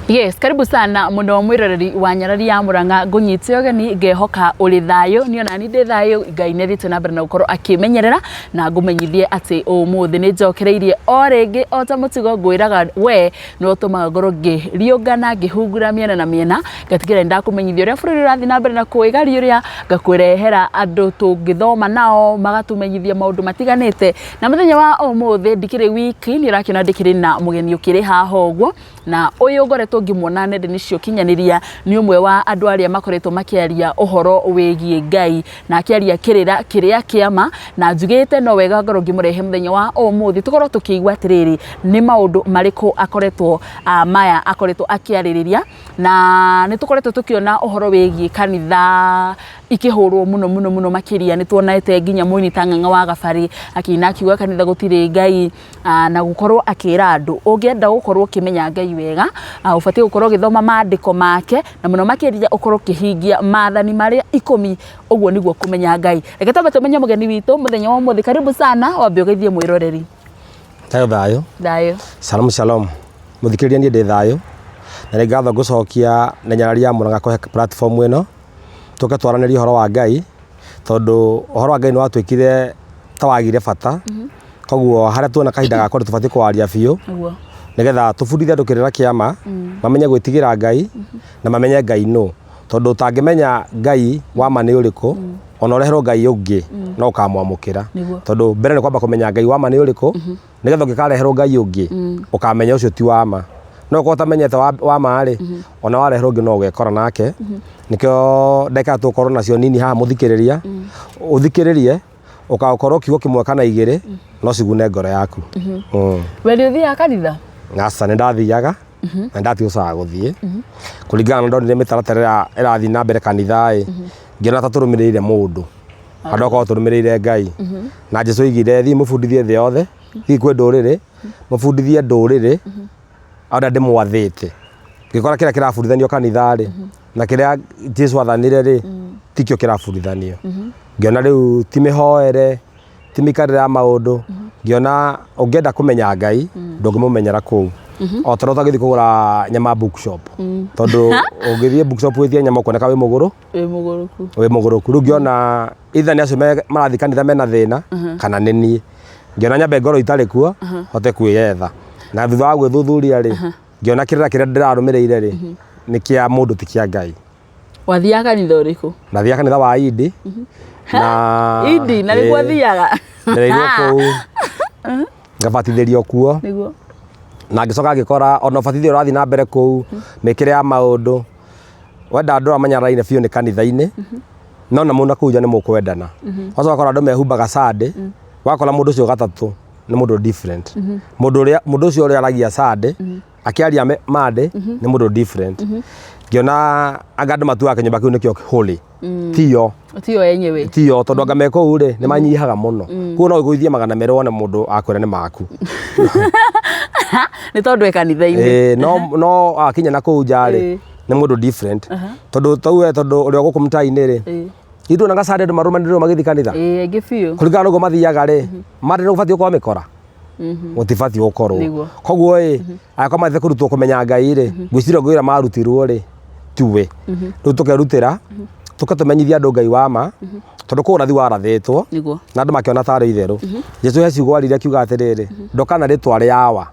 Yes, karibu sana muno mwiroreri wa nyarari ya Murang'a. Ngunyite ũgeni, ngehoka ũrĩ thayũ. Niĩ ona ni ndĩ thayũ. Ngai nĩ athiĩte na mbere na gũkorwo akĩmenyerera, na ngũmenyithie atĩ ũmũthĩ nĩ njokereirie o rĩngĩ o ta mũtugo. Ngwĩraga we nĩwe ũtũmaga ngorwo ngĩriũngana, ngĩhungura mĩena na mĩena, ngatigĩrĩra nĩ ndakũmenyithia ũrĩa bũrũri ũrathiĩ na mbere na kwĩgariũrĩa, ngakũrehera andũ tũngĩthoma nao magatũmenyithia maũndũ matiganĩte. Na mũthenya wa ũmũthĩ ndikĩrĩ wiki, nĩ ũrakĩona ndĩkĩrĩ na mũgeni ũkĩrĩ haha ũguo, na ũyũ ngoretwo ngĩmuona nenda-inĩ cia ũkinyanĩria nĩ ũmwe wa andũ arĩa makoretwo makĩaria ũhoro wĩgiĩ Ngai, na akĩaria kĩrĩra kĩrĩa kĩa ma, na njugĩte no wega ngorwo ngĩmũrehe mũthenya wa ũmũthĩ tũkorwo tũkĩigua atĩrĩrĩ, nĩ maũndũ marĩkũ akoretwo maya akoretwo akĩarĩrĩria. Na nĩ tũkoretwo tũkĩona ũhoro wĩgiĩ kanitha ikĩhũrwo mũno mũno mũno makĩria. Nĩ tuonete nginya mũini ta Ng'ang'a wa Gabarĩ akĩina akiuga kanitha gũtirĩ Ngai, na gũkorwo akĩra andũ ũngĩenda gũkorwo ũkĩmenya Ngai wega, ũbatiĩ gũkorwo ũgĩthoma maandĩko make, na mũno makĩria ũkorwo ũkĩhingia maathani marĩa 10. Ũguo nĩguo kũmenya Ngai. Reke twambe tũmenye mũgeni witũ mũthenya wa ũmũthĩ. Karibu sana, wambe ũgeithie mwĩroreri. Thayũ thayũ. Thayũ. Shalom shalom. Mũthikĩrĩria, niĩ ndĩ thayũ na nĩ ngatho ngũcokia na nyarari ya Mũrang'a kũhe platform ĩno tũke twaranĩrie ũhoro wa Ngai, tondũ ũhoro wa Ngai nĩ watuĩkire ta wagire bata. Koguo harĩa tuona kahinda ga kwaria, tũbatiĩ kwaria biũ nĩgetha tũbundithie andũ kĩrĩra kĩa ma, mamenye gwĩtigĩra Ngai na mamenye Ngai nũ, tondũ ũtangĩmenya Ngai wa ma nĩ ũrĩkũ, ona ũreherwo Ngai ũngĩ no ũkamwamũkĩra. Tondũ mbere nĩ kwamba kũmenya Ngai wa ma nĩ ũrĩkũ, nĩgetha ũngĩkareherwo Ngai ũngĩ ũkamenya ũcio ti wa ma. No ũkorwo ũtamenyete wa ma rĩ, ona wareherwo ũngĩ no ũgekora nake. Nĩkĩo ndagĩka tũgũkorwo nacio nini haha, mũthikĩrĩria, ũthikĩrĩrie ũkaũkorwo kiugo kĩmwe kana igĩrĩ no cigune ngoro yaku. We nĩ ũthiaga kanitha? Aca, nĩ ndathiaga na ndatiũcaga gũthiĩ kũringana na ndonire mĩtaratara ĩrĩa ĩrathiĩ na mbere kanitha ĩ, ngĩona ta tũrũmĩrĩire mũndũ handũ ha gũkorwo tũrũmĩrĩire Ngai. Na Jesu oigire, "Thiĩ mũbundithie thĩ yothe, thiĩ kwĩ ndũrĩrĩ, mũbundithie ndũrĩrĩ arĩa ndĩmwathĩte." Ngĩkora kĩrĩa kĩrabundithanio kanitha rĩ na kĩrĩa Jesu athanire rĩ tikĩo kĩrabundithanio. Ngĩona rĩu ti mĩhoere, ti mĩikarĩre ya maũndũ. Ngĩona ũngĩenda kũmenya Ngai ndũngĩmũmenyera kũu, o ta ũrĩa ũtangĩthiĩ kũgũra nyama bookshop, tondũ ũngĩthiĩ bookshop wĩtie nyama ũkuoneka wĩ mũgũrũ. Wĩ mũgũrũku. Wĩ mũgũrũku. Rĩu ngĩona either nĩ acio marathiĩ kanitha mena thĩna kana nĩ niĩ. Ngĩona nyambe ngorwo itarĩ kuo hote kwĩyetha, na thutha wa gwĩthuthuria rĩ, ngĩona kĩrĩra kĩrĩa ndĩrarũmĩrĩire rĩ nĩ kĩa mũndũ, ti kĩa Ngai. Wathiaga kanitha ũrĩkũ? Nathiaga kanitha wa Indi na Indi na nĩguo thiaga. Ndereirwo kũu, ngabatithĩrio kuo. Na ngĩcoka ngĩkora ona ũbatithio ũrathiĩ na mbere kũu, mĩkĩre ya maũndũ, wenda andũ arĩa manyararaine biũ nĩ kanitha-inĩ, no na mũna kũu nja nĩ mũkwendana. Wacoka ũgakora andũ mehumbaga Sunday, wakora mũndũ ũcio gatatũ nĩ mũndũ different. Mũndũ ũrĩa, mũndũ ũcio ũrĩa aragia Sunday akĩaria Monday nĩ mũndũ different. Ngĩona anga andũ matuaga kĩnyũmba kĩu nĩkĩo holy, tiyo. Tiyo yenyewe. Tiyo, tondũ anga me kũu rĩ nĩ manyihaga mũno. Koguo no ũgũithie 200 wone mũndũ akwĩra nĩ maku. Nĩ tondũ e kanitha-inĩ. Ĩĩ, no akinya na kũu nja rĩ nĩ mũndũ different, tondũ tauge tondũ ũrĩa gũkũ mtaa-inĩ rĩ, ithuĩ onaga Sunday andũ marũmanĩrĩirwo magĩthiĩ kanitha. Ĩĩ, aingĩ biũ. Kũringana na ũguo mathiaga rĩ, Monday nĩ gũbatiĩ gũkorwo mĩkora? Gũtibatiĩ gũkorwo. Koguo ĩ, angĩkorwo mathiĩte kũrutwo kũmenya Ngai rĩ, ngwĩciria ũguo wĩra marutirwo rĩ tiwe. Rĩu tũkerutĩra tũke tũmenyithie andũ Ngai wa ma, tondũ kũu ũrathi warathĩtwo na andũ makĩona tarĩ itherũ. Jesu he ciugo aririe akiuga atĩrĩrĩ, "Ndoka na rĩtwa rĩa Awa,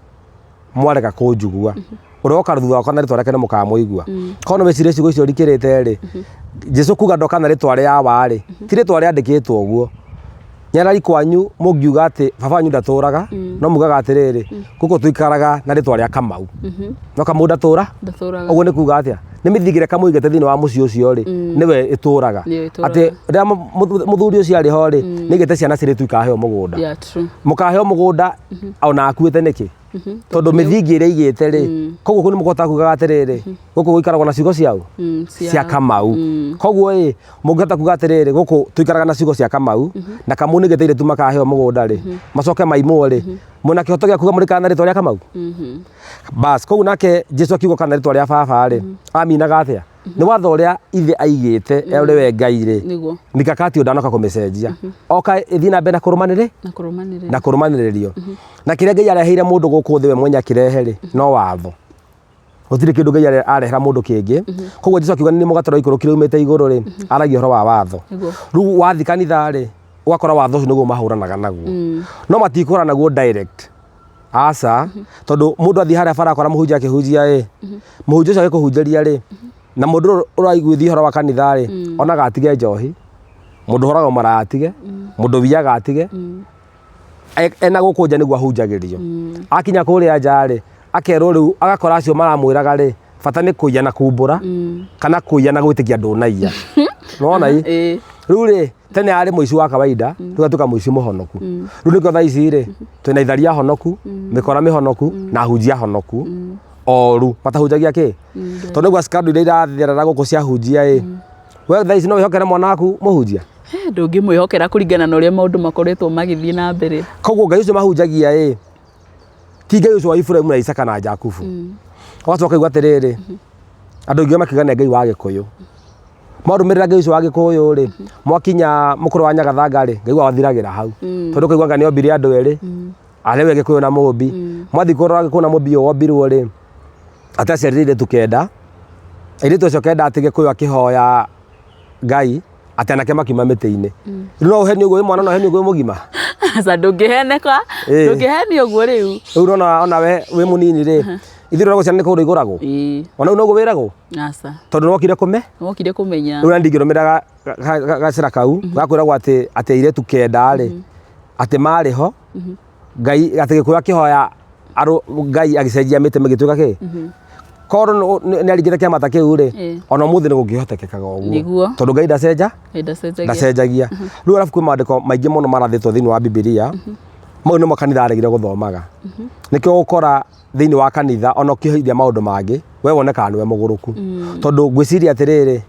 mwarega kũnjigua. Ũrĩa woka thutha wakwa na rĩtwa rĩake nĩ mũkamũigua." Korwo nĩ wĩcirie ciugo icio rikĩrĩte rĩ, Jesu kuga ndoka na rĩtwa rĩa Awa rĩ, ti rĩtwa rĩandĩkĩtwo ũguo. Nyarari kwanyu mũngiuga atĩ baba wanyu ndatũraga, no mugaga atĩrĩrĩ, "Gũkũ tũikaraga na rĩtwa rĩa Kamau." No Kamau ndatũra? Ndatũraga. Ũguo nĩ kuga atĩa? Nĩ mĩthingi ĩrĩa Kamau aigĩte thĩinĩ wa mũciĩ ũcio rĩ, nĩwe ĩtũraga. Nĩyo ĩtũraga. Atĩ rĩrĩa mũthuri ũcio arĩ ho rĩ, nĩ aigĩte ciana cirĩ tu ikaheo mũgũnda. Yeah, true. Mũkaheo mũgũnda ona akuĩte nĩkĩ? Tondũ mĩthingi ĩrĩa aigĩte rĩ, koguo kũu nĩ mũkũhota kugaga atĩrĩrĩ, gũkũ gũikaragwo na ciugo ciao cia Kamau. Koguo ĩ, mũngĩhota kuga atĩrĩrĩ, "Gũkũ tũikaraga na ciugo cia Kamau," na Kamau nĩ gĩtĩire tu makaheo mũgũnda rĩ, macoke maimwo rĩ, mwĩna kĩhoto gĩa kuga mũrĩkana na rĩtwa rĩa Kamau? Bas, koguo nake Jesu akiuga kana rĩtwa rĩa baba rĩ, aminaga atĩa? Nĩ watho ũrĩa ithe aigĩte ũrĩ we Ngai rĩ. Mikakati ũyũ ndanoka kũmĩcenjia, oka ĩthiĩ na mbere na kũrũmanĩrĩ Na kũrũmanĩrĩra. Na kũrũmanĩrĩrio. Na kĩrĩa Ngai areheire mũndũ gũkũ thĩ we mwenye akĩrehe rĩ, no watho. Gũtirĩ kĩndũ Ngai arehera mũndũ kĩngĩ. Koguo Jesu akiuga nĩ mũgate ũrĩa waikũrũkire umĩte igũrũ rĩ, aragia ũhoro wa watho. Rĩu wathiĩ kanitha rĩ, ũgakora watho ũcio nĩguo mahũranaga naguo. No matikũhũrana naguo direct. Aca, tondũ mũndũ athiĩ harĩa bara akora mũhunjia akĩhunjia ĩ, mũhunjia ũcio agĩkũhunjĩria rĩ, na mũndũ ũyũ ũraiguithia ũhoro wa kanitha rĩ, onaga atige njohi, mũndũ ũhũraga maraya atige, mũndũ wiyaga atige, ena gũkũ nja nĩguo ahunjagĩrio. Akinya kũrĩa nja rĩ, akerwo rĩu agakora acio maramwĩraga rĩ, bata nĩ kũiya na kumbũra, kana kũiya na gwĩtĩkia ndũnaiya. Nĩwona ĩ? Rĩu rĩ, tene arĩ mũici wa kawaida, rĩu atuĩka mũici mũhonoku. Rĩu nĩkĩo thaa ici rĩ, twĩna itharia honoku, mĩkora mĩhonoku, na ahunjia honoku, oru, matahunjagia kĩ? Tondũ nĩguo scandal iria iratherera gũkũ cia ahunjia ĩ, we thaa ici no wĩhokere mwana waku mũhunjia? Ndũngĩmwĩhokera kũringana na ũrĩa maũndũ makoretwo magĩthiĩ na mbere. Koguo Ngai ũcio mahunjagia ĩ, ti Ngai ũcio wa Iburahimu na Isaka na Jakubu. Ũgacoka ũkaigua atĩrĩrĩ, andũ aingĩ makiuga nĩ Ngai wa Gĩkũyũ. Mwarũmĩrĩra Ngai ũcio wa Gĩkũyũ rĩ, mwakinya mũkũrũ wa Nyagathanga rĩ, Ngai wao athiragĩra hau. Tondũ ũkaigua anga nĩ ombire andũ erĩ, arĩ we Gĩkũyũ na Mũmbi. Mwathiĩ kũrora Gĩkũyũ na Mũmbi ũyũ wombirwo rĩ, atĩ aciarire airĩtu kenda, airĩtu acio kenda atĩ Gĩkũyũ akĩhoya Ngai, atĩ anake makiuma mĩtĩ-inĩ. Rĩu no ũhenio ũguo wĩ mwana no ũhenio ũguo wĩ mũgima? Aca ndũngĩheneka, ndũngĩhenio ũguo rĩu. Rĩu ũrona ona we wĩ mũnini rĩ, ithuĩ tũragũciara nĩ kũgũrũ igũragwo? Ona rĩu noguo wĩragwo? Aca. Tondũ nĩwokire kũme? Nĩwokire kũmenya. Rĩu ona ndingĩrũmĩrĩra gacĩra kau, gakwĩragwo atĩ atĩ airĩtu kenda rĩ, atĩ marĩ ho, Ngai atĩ Gĩkũyũ akĩhoya Ngai agĩcenjia mĩtĩ mĩgĩtuĩka kĩ? Korwo nĩ aringĩte kĩama ta kĩu rĩ, ona ũmũthĩ nĩ gũngĩhotekekaga ũguo. Nĩguo. Tondũ Ngai ndacenja? Ndacenjagia. Ndacenjagia. Rĩu arabu kwĩ maandĩko maingĩ mũno marathĩtwo thĩinĩ wa Bibilia, mau nĩmo kanitha aregire gũthomaga. Nĩkĩo ũgũkora thĩinĩ wa kanitha ona ũkĩhithia maũndũ mangĩ, we wonekaga nĩwe mũgũrũku. Tondũ ngwĩciria atĩrĩrĩ,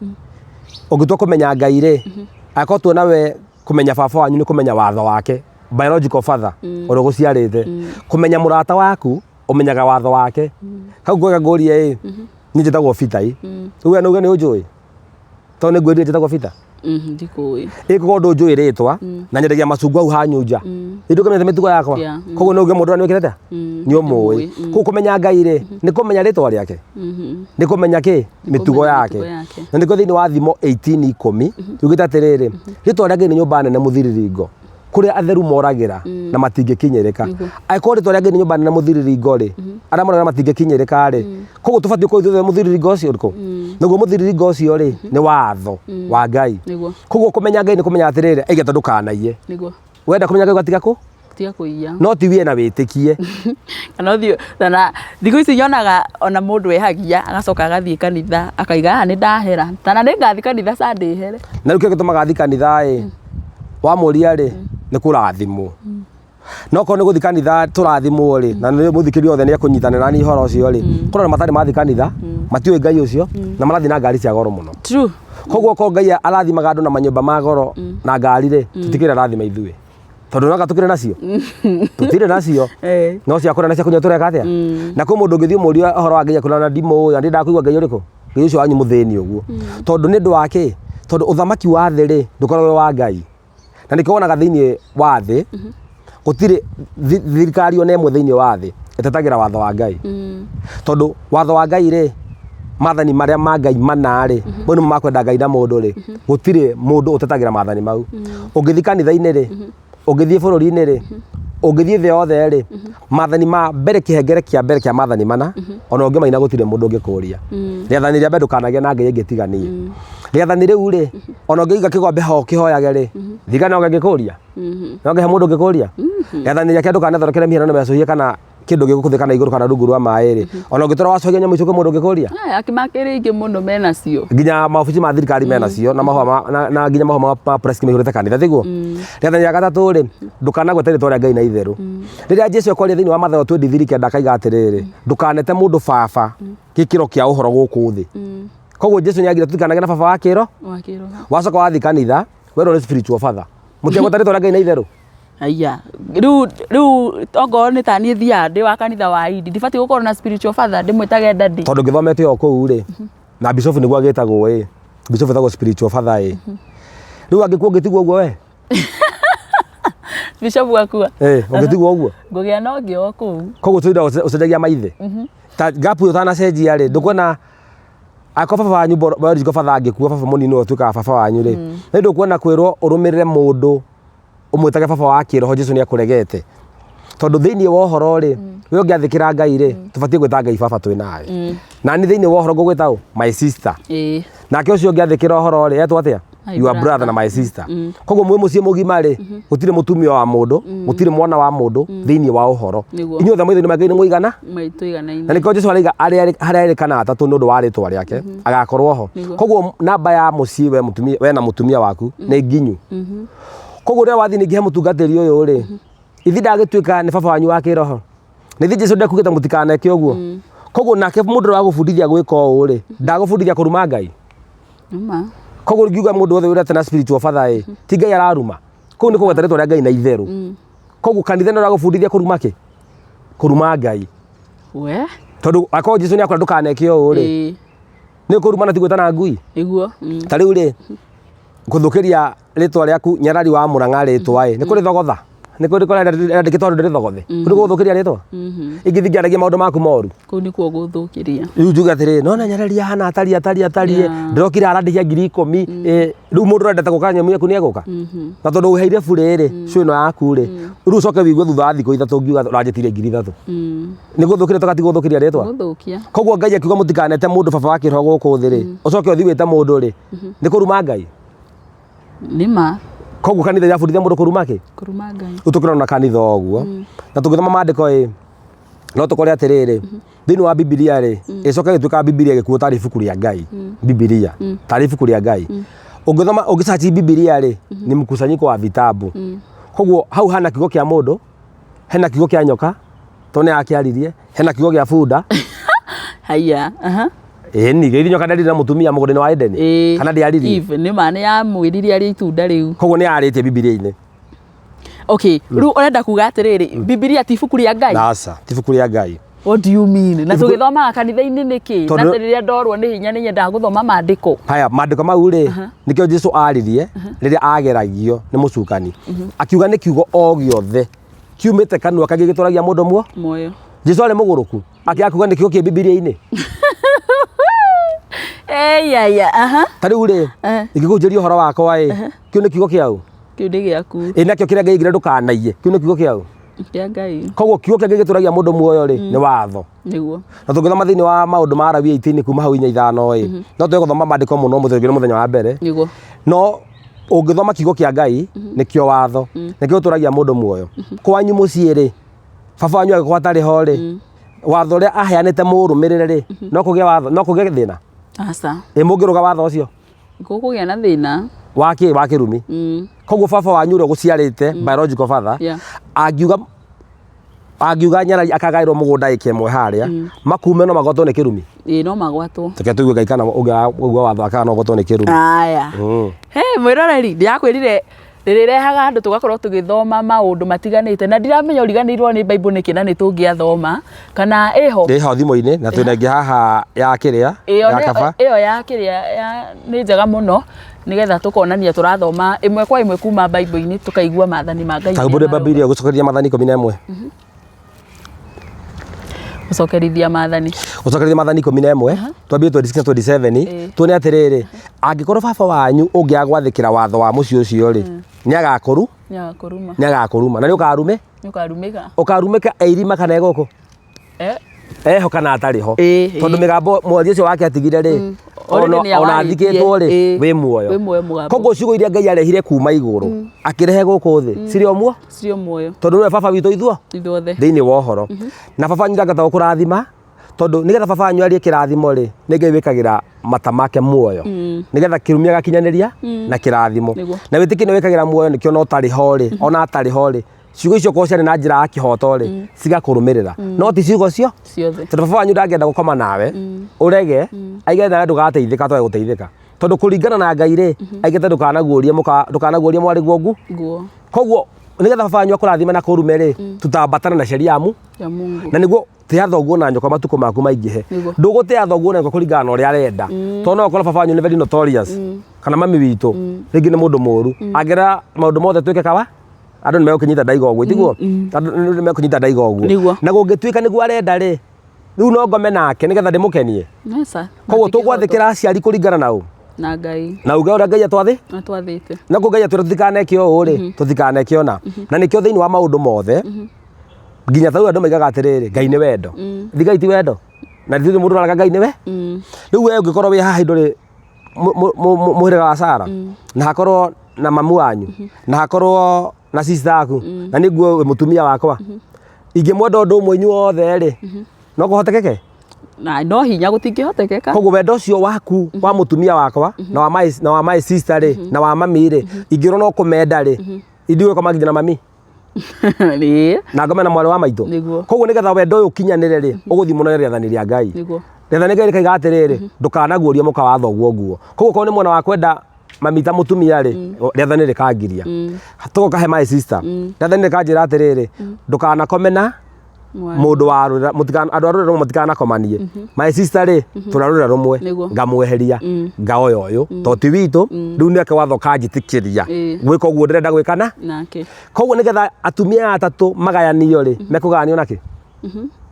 ũngĩtua kũmenya Ngai rĩ, angĩkorwo tuona we kũmenya baba wanyu nĩ kũmenya watho wake, biological father, ũrĩa ũgũciarĩte. Kũmenya mũrata waku, ũmenyaga watho wake. Hau ngwega ngũrie ĩ, niĩ njĩtagwo Peter ĩ. Rĩu we no uge nĩ ũnjũĩ? Tondũ nĩ ngwĩrire njĩtagwo Peter. Ndikũĩ. Ĩ korwo ndũnjũĩ rĩtwa na nyendagia macungwa hau hanyu nja. Ĩ ndũkĩmenyete mĩtugo yakwa. Koguo no uge mũndũ ũrĩa nĩwĩkĩte atĩa? Nĩ ũmũĩ. Koguo kũmenya Ngai rĩ, nĩ kũmenya rĩtwa rĩake? Nĩ kũmenya kĩ? Mĩtugo yake. Na nĩkĩo thĩinĩ wa Thimo 18:10 yugĩte atĩrĩrĩ, rĩtwa rĩa Ngai nĩ nyũmba nene mũthiriringo, kũrĩa atheru moragĩra na matingĩkinyĩrĩka. Angĩkorwo rĩtwa rĩa Ngai nĩ nyũmba nene mũthiriringo rĩ, arĩa moragĩra matingĩkinyĩrĩka rĩ, koguo tũbatiĩ gũkorwo ithuothe mũthiriringo ũcio ũrĩkũ? Naguo mũthiriringo ũcio rĩ, nĩ watho wa Ngai. Koguo kũmenya Ngai nĩ kũmenya atĩrĩrĩ, aigĩte ndũkanaiye. Wenda kũmenya Ngai ũgatiga kũ? Tiga kũiya. No ti wiye na wĩtĩkie. Kana ũthiĩ kana thikũ ici nyonaga ona mũndũ ehagia agacoka agathiĩ kanitha akaiga haha nĩ ndahera kana nĩ ngathiĩ kanitha Sunday here. Na rĩu kĩrĩa gĩtũmaga athiĩ kanitha ĩ, wamũria rĩ, nĩ kũrathimwo. No korwo nĩ gũthiĩ kanitha tũrathimwo rĩ, na nĩ mũthikĩrĩria othe nĩ ekũnyitanĩra naniĩ ũhoro ũcio rĩ, korwo na matarĩ mathiĩ kanitha, matiũĩ Ngai ũcio, na marathiĩ na ngari cia goro mũno. True. Koguo okorwo Ngai arathimaga andũ na manyũmba ma goro na ngari rĩ, tũtikĩrĩ arathima ithuĩ. Tondũ no anga tũkĩrĩ nacio? Tũtirĩ nacio. No cia kũrĩa na cia kũnyua tũreka atĩa? Na kwĩ mũndũ ũngĩthiĩ ũmũrie ũhoro wa Ngai akwĩra ona ndimũĩ, ona ndirĩ ndakũigua Ngai ũrĩkũ? Ngai ũcio wanyu mũthĩni ũguo. Tondũ nĩ ũndũ wa kĩ? Tondũ ũthamaki wa thĩ rĩ, ndũkoragwo wĩ wa Ngai. Na nĩkĩo wonaga thĩinĩ wa thĩ, gũtirĩ thirikari ona ĩmwe thĩinĩ wa thĩ ĩtetagĩra watho wa Ngai. Tondũ watho wa Ngai rĩ, mathani marĩa ma Ngai mana rĩ, mau nĩmo ma kwenda Ngai na mũndũ rĩ, gũtirĩ mũndũ ũtetagĩra mathani mau. Ũngĩthiĩ kanitha-inĩ rĩ, ũngĩthiĩ bũrũri-inĩ rĩ, ũngĩthiĩ thĩ yothe rĩ, mathani ma mbere kĩhengere kĩa mbere kĩa mathani mana, ona ũngĩmaina gũtirĩ mũndũ ũngĩkũria. Rĩathani rĩa mbere ndũkanagĩe na ngai ĩngĩ tiga niĩ. Rĩathani rĩu rĩ, ona ũngĩiga kĩgombe ho ũkĩhoyage rĩ, thigari no ĩngĩkũria? No ngĩhe mũndũ ũngĩkũria? Rĩathani rĩa kerĩ ndũkanethondekere mĩhianano mĩacũhie kana kĩndũ gĩgũkũ thĩ kana igũrũ kana rungu rwa maĩ rĩ, ona ũngĩtũra wacũhagia nyamũ icio kwĩ mũndũ ũngĩkũria? Aya akĩmakĩrĩ aingĩ mũno menacio. Nginya maobici ma thirikari menacio na mahũa ma, na nginya mahũa ma press maihũrĩte kanitha tiguo? Rĩathani rĩa gatatũ rĩ, ndũkanagwete rĩtwa rĩa Ngai na itherũ. Rĩrĩa Jesu ekwaria thĩinĩ wa Mathayo 23:9 akaiga atĩrĩrĩ, ndũkanete mũndũ baba gĩkĩro kĩa ũhoro gũkũ thĩ. Koguo Jesu nĩagire tũtikanagĩe na baba wa kĩro, Wa kĩroho. wacoka wathiĩ kanitha werwo nĩ spiritual father. Mũtiagweta rĩtwa rĩa Ngai na itherũ. Aya, rĩu rĩu okorwo nĩ ta niĩ thiaga ndĩ wa kanitha wa Indi, ndibatiĩ gũkorwo na spiritual father ndĩmwĩtage daddy. Tondũ ngĩthomete o kũu rĩ, na bishop nĩguo agĩtagwo ĩ, bishop etagwo spiritual father ĩ. Rĩu angĩkua ũngĩtigwo ũguo we? Bishop akua. Ĩ, ũngĩtigwo ũguo? Ngũgĩa na ũngĩ o kũu. Koguo tũinda ũcenjagia maithe. Ta gap ĩyo ũtanacenjia rĩ, ndũkuona akorwo baba wanyu biological father angĩkua, baba mũnini nĩwe ũtuĩkaga baba wanyu rĩ, nĩ ndũkuona kwĩrwo ũrũmĩrĩre mũndũ ũmwĩtage baba wa kĩroho, Jesu nĩ akũregete. Tondũ thĩinĩ wa ũhoro rĩ, we ũngĩathĩkĩra Ngai rĩ, tũbatiĩ gwĩta Ngai baba twĩ nawe. Na niĩ thĩinĩ wa ũhoro ngũgwĩta ũ? My sister. Nake ũcio ũngĩathĩkĩra ũhoro rĩ, etwo atĩa? My Your brother na my sister. Koguo mwĩ mũciĩ mũgima rĩ, gũtirĩ mũtumia wa mũndũ, gũtirĩ mwana wa mũndũ thĩinĩ wa ũhoro. Inyuothe maitho-inĩ ma Ngai nĩ mũigana? Tũiganaine. Na nĩkĩo Jesu araiga harĩa erĩ kana atatũ nĩ ũndũ wa rĩtwa rĩake agakorwo ho. Koguo namba ya mũciĩ we mũtumia, we na mũtumia waku nĩ nginyu. Koguo rĩrĩa wathiĩ ningĩ he mũtungatĩri ũyũ rĩ, ithi ndagĩtuĩka nĩ baba wanyu wa kĩroho. Nĩ ithuĩ Jesu ndekugĩte mũtikaneke ũguo. Koguo nake mũndũ ũrĩa wagũbundithia gwĩka ũũ rĩ, ndagũbundithia kũruma Ngai. Nĩma. Koguo ngiuga mũndũ wothe wĩrete na spiritual father ĩ, ti Ngai araruma. Kũu nĩ kũgweta rĩtwa rĩa Ngai na itherũ. Koguo kanitha nĩ ũragũbundithia kũruma kĩ? Kũruma Ngai. We. Tondũ akorwo Jesu nĩ akwĩra ndũkaneke ũũ rĩ, nĩ ũkũruma na ti gwĩtana ngui. Nĩguo. Ta rĩu rĩ, gũthũkĩria rĩtwa rĩaku nyarari wa Mũrang'a rĩtwa ĩ, nĩ kũrĩthogotha? Nĩ kũrĩ rĩandĩkĩtwo handũ ndĩrĩthogothe? Kũu nĩ gũgũthũkĩria rĩtwa? Ingĩthiĩ ngĩaragia maũndũ maku moru. Kũu nĩkuo gũthũkĩria. Rĩu njuge atĩrĩrĩ, nona nyarari ahana atariĩ atariĩ atariĩ, ndĩrokire arandĩhia 10,000, rĩu mũndũ ũrendete gũka nyamũ yaku nĩ egũka? Na tondũ ũheire burĩ rĩ, show ĩno yaku rĩ, rĩu ũcoke wĩigue thutha wa thikũ 3 ngiuga ũranjĩtirie 3,000. Nĩ gũthũkĩria rĩtwa kana ti gũthũkĩria rĩtwa? Gũthũkia. Koguo Ngai akiuga mũtikanete mũndũ baba wa kĩroho gũkũ thĩ rĩ, ũcoke ũthiĩ wĩte mũndũ rĩ, nĩ kũruma Ngai. Nĩ ma. Koguo kanitha irabundithia mũndũ kũruma kĩ? Kũruma Ngai. Rĩu tũkĩrona kanitha ũguo, na tũngĩthoma maandĩko ĩ, no tũkore atĩrĩrĩ, thĩinĩ wa Bibilia rĩ, ĩcoke ĩgĩtuĩka Bibilia ĩgĩkuo tarĩ ibuku rĩa Ngai, Bibilia, tarĩ ibuku rĩa Ngai. Ũngĩthoma, ũngĩ search Bibilia rĩ, ni mkusanyiko wa vitabu. Koguo hau hana kiugo kĩa mũndũ, hena kiugo kĩa nyoka, tondũ nĩ yakĩaririe, hena kiugo gĩa bunda. Haiya. Aha. Ĩni, githĩ nyoka ndĩarire na mũtumia mũgũnda-inĩ wa Edeni? Ĩĩ. Kana ndĩaririe? Eve, nĩ ma nĩ yamwĩrire arĩe itunda rĩu. Koguo nĩ yarĩtie Bibilia-inĩ. Okay, rĩu ũrenda kuga atĩrĩrĩ, Bibilia ti ibuku rĩa Ngai? Aca, ti ibuku rĩa Ngai. What do you mean? Na tũgĩthomaga kanitha-inĩ nĩkĩ? Na Tondũ- rĩrĩa ndorwo nĩ hinya nĩ nyendaga gũthoma maandĩko. Haya, maandĩko mau rĩ, nĩkĩo Jesu aririe rĩrĩa ageragio nĩ mũcukani. Akiuga nĩ kiugo o gĩothe kiumĩte kanua kangĩ gĩtũragia mũndũ muo. Muoyo. Jesu arĩ mũgũrũku, akĩaga kuga nĩ kiugo kĩ Bibilia-inĩ. Eyaya, aha. Ta rĩu rĩ, ingĩkũhunjĩria ũhoro wakwa ĩ, kĩu nĩ kiugo kĩa ũ? Kĩu nĩ gĩaku. Ĩ nakĩo kĩrĩa Ngai aigire ndũkanaiye, kĩu nĩ kiugo kĩa ũ? Kĩa Ngai. Koguo kiugo kĩa Ngai gĩtũragia mũndũ muoyo rĩ, nĩ watho. Nĩguo. Na tũngĩthoma thĩinĩ wa maũndũ ma Alawii 18 kuma hau 4 5 ĩ, no twage gũthoma maandĩko mũno ũmũthĩ tondũ nĩ mũthenya wa mbere. Nĩguo. No ũngĩthoma kiugo kĩa Ngai nĩkĩo watho, nĩkĩo gĩtũragia mũndũ muoyo. Kwanyu mũciĩ rĩ, baba wanyu angĩkorwo atarĩ ho rĩ, watho ũrĩa aheanĩte mũũrũmĩrĩre rĩ, no kũgĩe watho, no kũgĩe thĩna? Aca. Ĩ mũngĩrũga watho ũcio? Gũkũgĩa na thĩna. Wa kĩ? Wa kĩrumi. Koguo baba wanyu ũrĩa ũgũciarĩte, biological father, angiuga nyarari akagaĩrwo mũgũnda ĩka ĩmwe harĩa, makume no magwatwo nĩ kĩrumi? Ĩĩ no magwatwo. Reke tũigue Ngai kana ũngĩigua watho wake kana no ũgwatwo nĩ kĩrumi. Aya. He mwĩroreri, ndĩrakwĩrire rĩrĩrehaga andũ tũgakorwo tũgĩthoma maũndũ matiganĩte na ndiramenya ũriganĩirwo nĩ Bible nĩkĩ na nĩ tũngĩathoma kana ĩho. Ĩho thimũ-inĩ na twĩna ĩngĩ haha ya kĩrĩa Ĩyo ya kaba. ĩyo ya kĩrĩa nĩ njega mũno nĩgetha tũkonania tũrathoma ĩmwe kwa ĩmwe kuma Bible-inĩ tũkaigua maathani ma Ngai. Ta humbũre Bibilia gũcokeria maathani 11. Gũcokerithia maathani. Gũcokeria maathani 11 twambie 26 na 27 tuone atĩrĩrĩ, angĩkorwo baba wanyu ũngĩaga gwathĩkĩra watho wa mũciĩ ũcio rĩ, nĩ agakũru, Nĩ agakũruma. nĩ agakũruma na nĩ ũkarume, Nĩ ũkarumĩka. Ũkarumĩka e irima kana e gũkũ? Eho kana atarĩ ho. Tondũ mĩgambo mwaria ũcio wake atigire rĩ, Already nĩ ona awarĩtie. athikĩtwo rĩ, wĩ muoyo. Wĩ muoyo mũgambo. Koguo ciugo iria Ngai arehire kuma igũrũ akĩrehe gũkũ thĩ cirĩ o muo, Cirĩ o muoyo. Tondũ nĩwe baba witũ ithuo ithuothe thĩinĩ wa ũhoro. Na baba wanyu ndangĩhota gũkũrathima tondũ nĩgetha baba wanyu arie kĩrathimo rĩ, nĩ Ngai wĩkagĩra mata make muoyo nĩgetha kĩrumi agakinyanĩria na kĩrathimo. Na wĩtĩkio nĩ wĩkagĩra muoyo, nĩkĩo ona ũtarĩ ho rĩ, ona atarĩ ho rĩ, ciugo icio korwo ciarĩ na njĩra ya kĩhoto rĩ, cigakũrũmĩrĩra, no ti ciugo cio ciothe. Tondũ baba wanyu ndangĩenda gũkoma nawe ũrege aige nawe ndũgateithĩka, twage gũteithĩka, tondũ kũringana na Ngai rĩ, aigĩte ndũkanaguũrie mũka, ndũkanaguũrie mwarĩguo ngu Nguo. Koguo nĩgetha baba wanyu akũrathime na kũrume rĩ, tutambatana na sheria ya mu ya Mungu. Na nĩguo tĩa thoguo na nyũkwa matukũ maku maingĩhe. Ndũgũtĩa thoguo na nyũkwa kũringana na ũrĩa arenda, tondũ no ũkorwo baba wanyu nĩ very notorious, kana mami witũ rĩngĩ nĩ mũndũ mũru, angĩra maũndũ mothe twĩke kawa andũ nĩ megũkĩnyita ndaiga ũguo, tiguo? Andũ nĩ megũkĩnyita ndaiga ũguo. Nĩguo. Na gũngĩtuĩka nĩguo arenda rĩ, Rĩu no ngome nake nĩgetha ndĩmũkenie? Aca. Koguo tũgwathĩkĩra aciari kũringana na ũ? Na Ngai. Na uge ũrĩa Ngai atwathĩ? Atwathĩte. Na kũ Ngai atwĩra tũtikaneke ũũ rĩ, tũtikaneke ũna. Na nĩkĩo thĩinĩ wa maũndũ mothe, nginya ta rĩu andũ maigaga atĩrĩrĩ, Ngai nĩ wendo. Thi Ngai ti wendo? Na ithuĩ mũndũ ũrarega Ngai nĩwe? Rĩu we ũngĩkorwo wĩ haha ndũrĩ mũhĩrĩga wa Sara, na hakorwo na mamu wanyu, na hakorwo na sister yaku, na nĩ nguo wĩ mũtumia wakwa, ingĩmwenda ũndũ ũmwe inyuothe rĩ, no kũhotekeke? Na no hinya, gũtingĩhotekeka. Koguo wendo ũcio waku wa mũtumia wakwa na wa my sister rĩ, na wa mami rĩ, ingĩrwo no kũmenda rĩ, indigũkoma nginya na mami na ngome na mwarĩ wa maitũ. Koguo nĩgetha wendo ũyũ ũkinyanĩre rĩ, ũgũthiĩ mũno nĩ rĩathani rĩa Ngai. Rĩathani rĩa Ngai rĩkaiga atĩrĩrĩ, ndũkanaguũrie mũka wa thoguo nguo. Koguo korwo nĩ mwena wa kwenda mami ta mũtumia rĩ, rĩathani rĩkangiria. Tũgoka he my sister, rĩathani rĩkanjĩra atĩrĩrĩ, ndũkanakome na mũndũ wa rũrĩra, andũ a rũrĩra rũmwe matikanakomanie. My sister rĩ, tũrĩ a rũrĩra rũmwe, ngamweheria, ngaoya ũyũ to ti witũ. Rĩu nĩake watho kanjĩtĩkĩria gwĩka ũguo ndĩrenda gwĩka na nake. Koguo nĩgetha atumia aya atatũ magayanio rĩ, mekũgayanio nakĩ?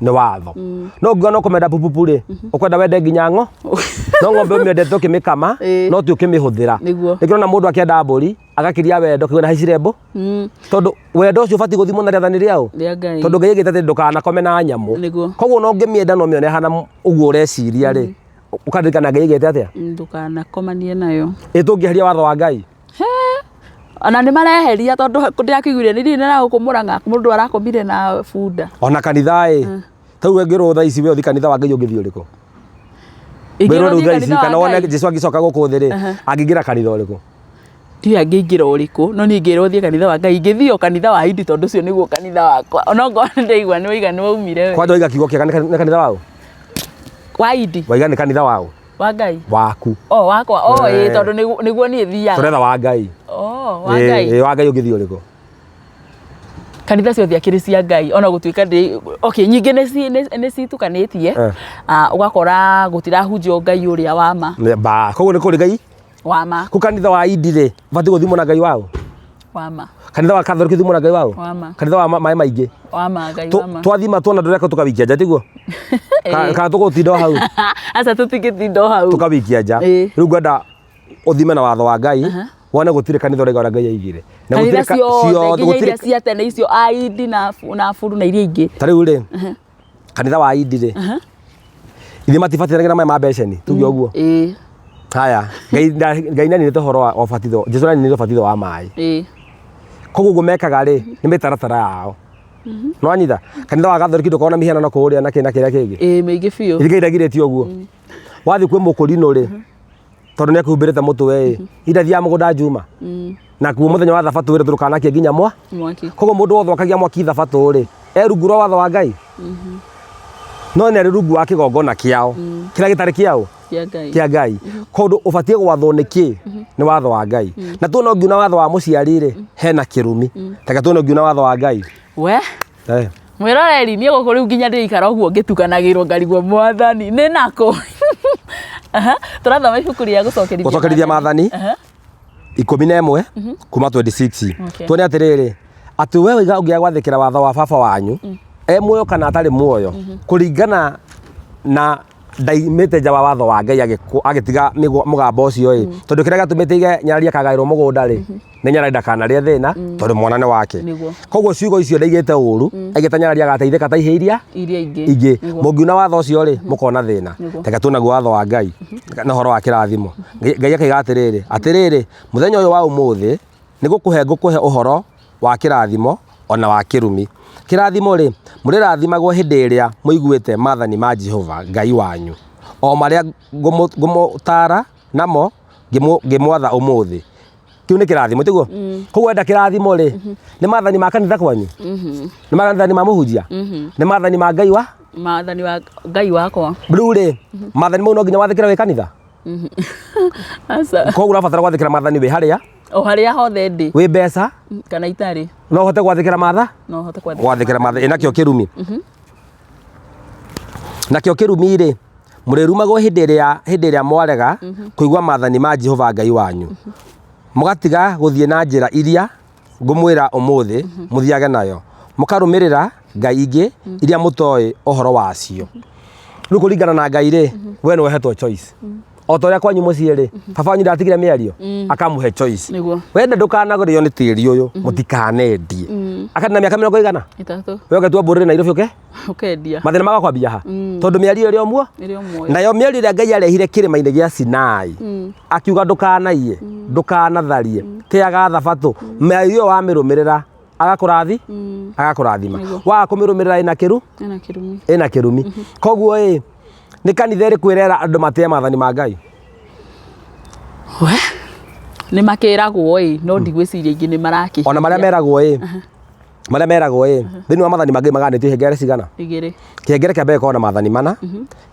Nĩ watho. No ũngiuga no kũmenda pupupu rĩ, ũkwenda wende nginya ng'o no ng'ombe ũmĩendete ũkĩmĩkama, no ti ũkĩmĩhũthĩra. Nĩkĩo ũrona mũndũ akĩenda mbũri agakiria wendo kĩguna haicire mbũ, tondũ wendo ũcio ũbatiĩ gũthimwo na rĩathani rĩaũ? Rĩa Ngai. Tondũ Ngai aigĩte atĩ ndũkanakome na nyamũ. Koguo no ũngĩmĩenda no mĩone hana ũguo ũreciria rĩ, ũkaririkana Ngai aigĩte atĩa? Ndũkanakomanie nayo. Ĩ tũngĩeheria watho wa Ngai? Ona nĩ mareheria, tondũ ndĩrakĩiguire nĩ ndirĩ na gũkũ Mũrang'a mũndũ arakomire na bunda. Ona kanitha ĩ, ta rĩu ũngĩrwo thaa ici we ũthiĩ kanitha wa Ngai, ũngĩthiĩ ũrĩkũ? Ingĩrwo Wĩrwo rĩu thiĩ thaa ici kanitha wa kana wone Ngai? Jesu angĩcoka gũkũ thĩ rĩ, angĩingĩra kanitha ũrĩkũ? Ndiũĩ angĩingĩra ũrĩkũ, no niĩ ingĩrwo thiĩ kanitha wa Ngai ingĩthiĩ o kanitha wa Hindi, tondũ ũcio nĩguo kanitha wakwa, onokorwo nĩ ndaigua nĩ waiga nĩ waumire we. Kwanja waiga kiugo kĩega, nĩ kanitha waũ? Wa Hindi. Waiga nĩ kanitha waũ? Wa Ngai. Waku. O wakwa, o ĩ, tondũ nĩguo niĩ thiaga. Tũretha wa Ngai. O wa Ngai. Ĩ, wa Ngai ũngĩthiĩ ũrĩkũ? Kanitha ciothe akĩrĩ cia Ngai, ona gũtuĩka ndĩ okay, nyingĩ nĩ citukanĩtie. Ah, ũgakora gũtirahunjio Ngai ũrĩa wa ma. Ba koguo nĩ kũrĩ Ngai Wa ma. Kũ kanitha wa Indi rĩ, ũbatiĩ gũthimwo na Ngai waũ? Wa ma. Kanitha wa Katholiki ũthimwo na Ngai waũ? Wa ma. Kanitha wa maĩ maingĩ? Wa ma, Ngai wa ma. Twathima tuona ndũreka, tũkawikia nja, tiguo? Kana tũgũtinda o hau? Aca, tũtingĩtinda o hau. Tũkawikia nja. Rĩu ngwenda ũthime na watho wa Ngai, wone gũtirĩ kanitha ũraiga ũrĩa Ngai aigire. Na gũtirĩ kanitha ciothe, nginya gũtirĩ iria cia tene icio aindi na buru na iria ingĩ. Ta rĩu rĩ, kanitha wa Indi rĩ, ithuĩ matibatithanagia na maĩ ma beceni, tuge ũguo? Ĩĩ. Haya, Ngai nĩaninĩte ũhoro wa ũbatitho, Jesu nĩaninĩte ũbatitho wa maĩ. Koguo ũguo mekaga rĩ, nĩ mĩtaratara yao. Nĩwanyita? Kanitha wa Gathoriki ndũkoragwo na mĩhianano kũrĩa na kĩ na kĩrĩa kĩngĩ. Ĩĩ, mĩingĩ biũ. Ithe Ngai ndagirĩtie ũguo. Wathiĩ kwĩ mũkũrinũ rĩ, tondũ nĩ akuhumbĩrĩte mũtwe ĩ, indathiaga mũgũnda Njuma. Nakuo mũthenya wa thabatũ rĩ, ndũkanakie nginya mwaki. Koguo mũndũ wothe wakagia mwaki thabatũ rĩ, e rungu rwa watho wa Ngai? No nĩ arĩ rungu wa kĩgongona kĩao, kĩrĩa gĩtarĩ kĩao? Kĩa Ngai. Kĩa Ngai. Koguo ũbatiĩ gwathwo nĩ kĩ? Nĩ watho wa Ngai. Na tuona ũngiuna watho wa mũciari rĩ, hena kĩrumi. Reke tuone ũngiuna watho wa Ngai. We. Mwĩroreri, niĩ gũkũ rĩu nginya ndĩikara ũguo ngĩtukanagĩrwo ngarigwo mwathani nĩ nakũ. Aha, tũrathoma ibuku rĩa gũcokerithia Gũcokerithia Maathani. 11 kuma 26. Tuone atĩrĩrĩ, atĩ we waiga ũngĩaga gwathĩkĩra watho wa baba wanyu, e muoyo kana atarĩ muoyo, kũringana na ndaimĩte nja wa watho wa Ngai, agĩtiga mũgambo ũcio ĩ, tondũ kĩrĩa gĩatũmĩte ige Nyarari akagaĩrwo mũgũnda rĩ, nĩ Nyarari ndakanarĩe thĩna, tondũ mwana nĩ wake. Koguo ciugo icio ndaigĩte ũru, aigĩte Nyarari agateithĩka ta ihĩ iria iria ingĩ. Ingĩ. Mũngiuna watho ũcio rĩ, mũkona thĩna. Reke tuonaguo watho wa Ngai na ũhoro wa kĩrathimo. Ngai akaiga atĩrĩrĩ, atĩrĩrĩ, mũthenya ũyũ wa ũmũthĩ nĩ gũkũhe ngũkũhe ũhoro wa kĩrathimo ona wa kĩrumi. Kĩrathimo rĩ, mũrĩrathimagwo hĩndĩ ĩrĩa mũiguĩte maathani ma Jehova Ngai wanyu, o marĩa ngũmũtaara namo ngĩmwatha ũmũthĩ. Kĩu nĩ kĩrathimo, tiguo? Koguo wenda kĩrathimo rĩ, nĩ maathani ma kanitha kwanyu? Nĩ maathani ma mũhunjia? Nĩ maathani ma Ngai wa? Maathani wa Ngai wakwa. Rĩu rĩ, maathani mau no nginya wathĩkĩre wĩ kanitha? Aca. Koguo ũrabatara gwathĩkĩra maathani wĩ harĩa? O harĩa hothe ndĩ. Wĩ mbeca? Kana itarĩ. No ũhote gwathĩkĩra matha? No hote gwathĩkĩra. Gwathĩkĩra matha. Ĩ nakĩo kĩrumi? Nakĩo kĩrumi rĩ, mũrĩrumagwo hĩndĩ ĩrĩa mwarega kũigua maathani ma Jehova Ngai wanyu, mũgatiga gũthiĩ na njĩra iria ngũmwĩra ũmũthĩ mũthiage nayo, mũkarũmĩrĩra ngai ingĩ iria mũtoĩ ũhoro wacio. Rĩu kũringana na Ngai rĩ, we nĩ wehetwo choice. O ta ũrĩa kwanyu mũciĩ rĩ, baba wanyu ndatigire mĩario, akamũhe choice. Nĩguo. Wenda ndũkanagũrĩo nĩ tĩri ũyũ, mũtikanendie. Akana mĩaka mĩrongo ĩigana? Ĩtatũ. We ũgetua mbũrĩrĩ Nairobi ũke? Ũkendia. Mathĩna magakwambia ha? Tondũ mĩario ĩrĩ o muo. Ĩrĩ o muoyo. Nayo mĩario ĩrĩa Ngai arehire kĩrĩma-inĩ gĩa Sinai, akiuga ndũkanaiye, ndũkanatharie, tĩaga thabatũ. Mĩario ĩyo wamĩrũmĩrĩra, agakũrathi, agakũrathima. Nĩguo. Waga kũmĩrũmĩrĩra ĩna kĩru, Ĩna kĩrumi. ĩna kĩrumi. Koguo ĩ, nĩ kanitha ĩrĩkũ ĩrera andũ matĩe maathani ma Ngai? We. Nĩ makĩragwo ĩ, no ndigwĩciria ingĩ nĩ marakĩhingia. Ona marĩa meragwo ĩ, marĩa meragwo ĩ, thĩinĩ wa maathani ma Ngai maganĩtio ihengere cigana? Igĩrĩ. Kĩhengere kĩa mbere gĩkoragwo na maathani mana,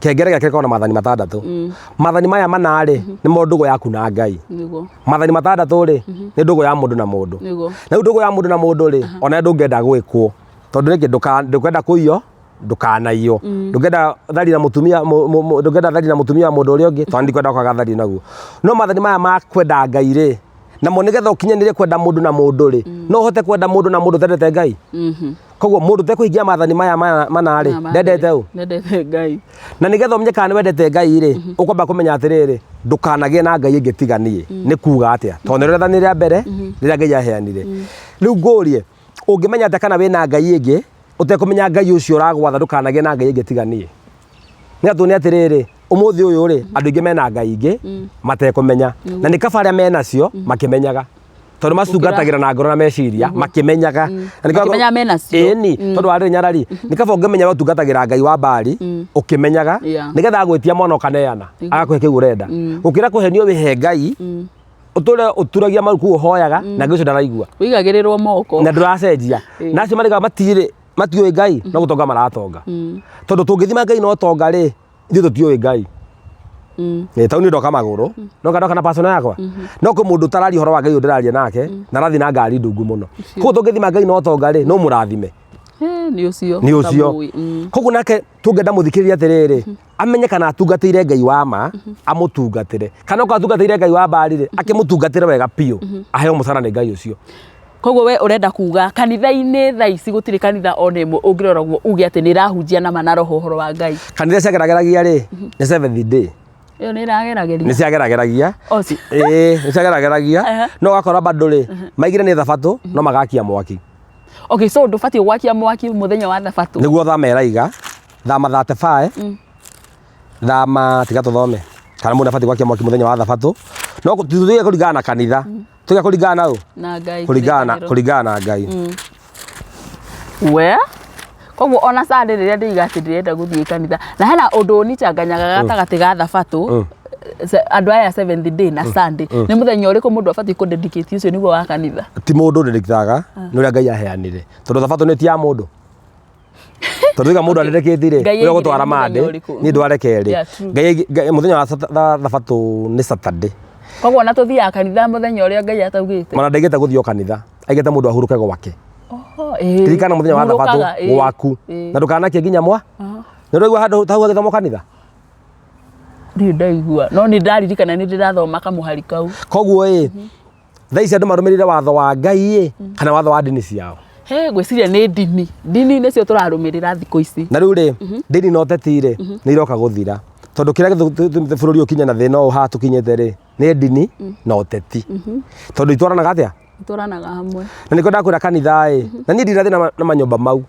kĩhengere gĩa kerĩ gĩkoragwo na maathani matandatũ. Maathani maya mana rĩ, nĩmo ndũgũ yaku na Ngai. Nĩguo. Maathani matandatũ rĩ, nĩ ndũgũ ya mũndũ na mũndũ. Nĩguo. Na rĩu ndũgũ ya mũndũ na mũndũ rĩ, ona ndũngĩenda gwĩkwo. Tondũ nĩkĩ ndũkwenda kũiywo, ndũkanaiywo. Ndũngĩenda thari na mũtumia, ndũngĩenda thari na mũtumia wa mũndũ ũrĩa ũngĩ, tondũ ndikwenda kwaga thari naguo. No maathani maya ma kwenda Ngai rĩ, namo nĩgetha ũkinyanĩrie kwenda mũndũ na mũndũ rĩ, no ũhote kwenda mũndũ na mũndũ ũtendete Ngai? Koguo mũndũ ũtekũhingia maathani maya mana rĩ, ndendete ũ? Ndendete Ngai. Na nĩgetha ũmenye kana nĩ wendete Ngai rĩ, ũkwamba kũmenya atĩrĩrĩ, ndũkanagĩe na Ngai ĩngĩ tiga niĩ. Nĩ kuga atĩa? Tondũ nĩrĩo rĩathani rĩa mbere rĩrĩa Ngai aheanire. Rĩu ngũrie, ũngĩmenya atĩa kana wĩna Ngai ĩngĩ ũtekũmenya Ngai ũcio ũragwatha ndũkanagĩe na Ngai ĩngĩ tiga niĩ? Nĩ atũ nĩ atĩrĩrĩ, ũmũthĩ ũyũ rĩ, andũ aingĩ mena Ngai ingĩ matekũmenya. Na nĩ kaba arĩa menacio makĩmenyaga. Tondũ macitungatagĩra na ngoro na meciria makĩmenyaga. Na nĩkĩo- Makĩmenyaga menacio. Ĩni, tondũ warĩ nyarari. Nĩ kaba ũngĩmenya we ũtungatagĩra Ngai wa Baali ũkĩmenyaga nĩgetha agwĩtia mwana ũkaneana agakũhe kĩu ũrenda. Gũkĩra kũhenio wĩhe Ngai ũtũre ũturagia maru kũu ũhoyaga na Ngai ũcio ndaraigua Wĩigagĩrĩrwo moko. na ndũracenjia. Na acio marĩga matirĩ matiũĩ Ngai no gũtonga maratonga. Tondũ tũngĩthima Ngai na ũtonga rĩ, ithuĩ tũtiũĩ Ngai. Ĩ, tau nĩ ndoka magũrũ no ndoka na personal yakwa no kwĩ mũndũ ũtararia ũhoro wa Ngai ũyũ ndĩraria nake na arathiĩ na ngari ndungu mũno. Koguo tũngĩthima Ngai na ũtonga rĩ, no mũrathime. Nĩ ũcio. Nĩ ũcio. Ũtamũĩ. Koguo nake tũngĩenda mũthikĩrĩria atĩrĩrĩ, amenye kana atungatĩire Ngai wa ma, amũtungatĩre. Kana okorwo atungatĩire Ngai wa Baali rĩ, akĩmũtungatĩre wega biũ, aheo mũcara nĩ Ngai ũcio. Koguo we ũrenda kuga kanitha-inĩ thaa ici gũtirĩ kanitha ona ĩmwe ũngĩrora ũguo uge atĩ nĩ ĩrahunjia na ma na roho ũhoro wa Ngai. Kanitha ciagerageragia rĩ, nĩ Seventh Day. Ĩyo nĩ ĩrageragĩria. Nĩ ciagerageragia. O ci- Ĩĩ, nĩ ciagerageragia. Aha. No ũgakora bado rĩ, maigire nĩ thabatũ, no magakia mwaki. Okay, so ndũbatiĩ gwakia mwaki mũthenya wa thabatũ. Nĩguo thama ĩraiga, thama 35, thama tiga tũthome. Kana mũndũ abatiĩ gwakia mwaki mũthenya wa thabatũ. No tũtige kũringana na kanitha. Tũtige kũringana na ũ? Na Ngai. Kũringana na kĩrĩkanĩro. kũringana na Ngai. We koguo ona Sunday rĩrĩa ndĩiga atĩ ndĩrenda gũthiĩ kanitha na hena ũndũ ũnichanganyaga gatagatĩ ga thabatũ andũ aya seventh day na Sunday nĩ mũthenya ũrĩkũ mũndũ abatiĩ kũ dedicate ũcio nĩguo wa kanitha? Ti mũndũ ũndĩrĩkitaga, nĩ ũrĩa Ngai aheanire. Tondũ thabatũ nĩ ti ya mũndũ. Tondũ iga mũndũ andĩrĩkĩtie rĩ, Ngai ũrĩa aigire ũgũtwara mũthenya Monday, ũrĩkũ? niĩ ndware kerĩ. Yeah, true. Ngai mũthenya wa thabatũ nĩ Saturday. Koguo ona tũthiaga kanitha mũthenya ũrĩa Ngai ataugĩte. Ona ndaigĩte gũthiĩ o kanitha, aigĩte mũndũ ahurũke gwake. Oho, ĩĩ. Ririkana mũthenya wa thabatũ Hurũkaga, ĩĩ. gwaku. Ĩĩ. Na ndũkanakie nginya mwa. Nĩ ũraigua handũ ta hau hagĩthomwo kanitha? Ndirĩ ndaigua no nĩ ndaririkana nĩ ndĩrathoma kamũhari kau. Koguo ĩ, thaa ici andũ marũmĩrĩire watho wa Ngai ĩ, kana watho wa ndini ciao. He ngwĩciria nĩ ndini. Ndini nĩcio tũrarũmĩrĩra thikũ ici. Na rĩu rĩ, ndini na ũteti rĩ, nĩ iroka gũthira. Tondũ kĩrĩa gĩtũmĩte bũrũri ũkinye na thĩna ũyũ haha tũkinyĩte rĩ, nĩ ndini na ũteti. Tondũ itwaranaga atĩa? Itwaranaga hamwe. Na nĩkĩo ndakwĩra kanitha ĩ, na niĩ ndirĩ na thĩna na manyũmba mau.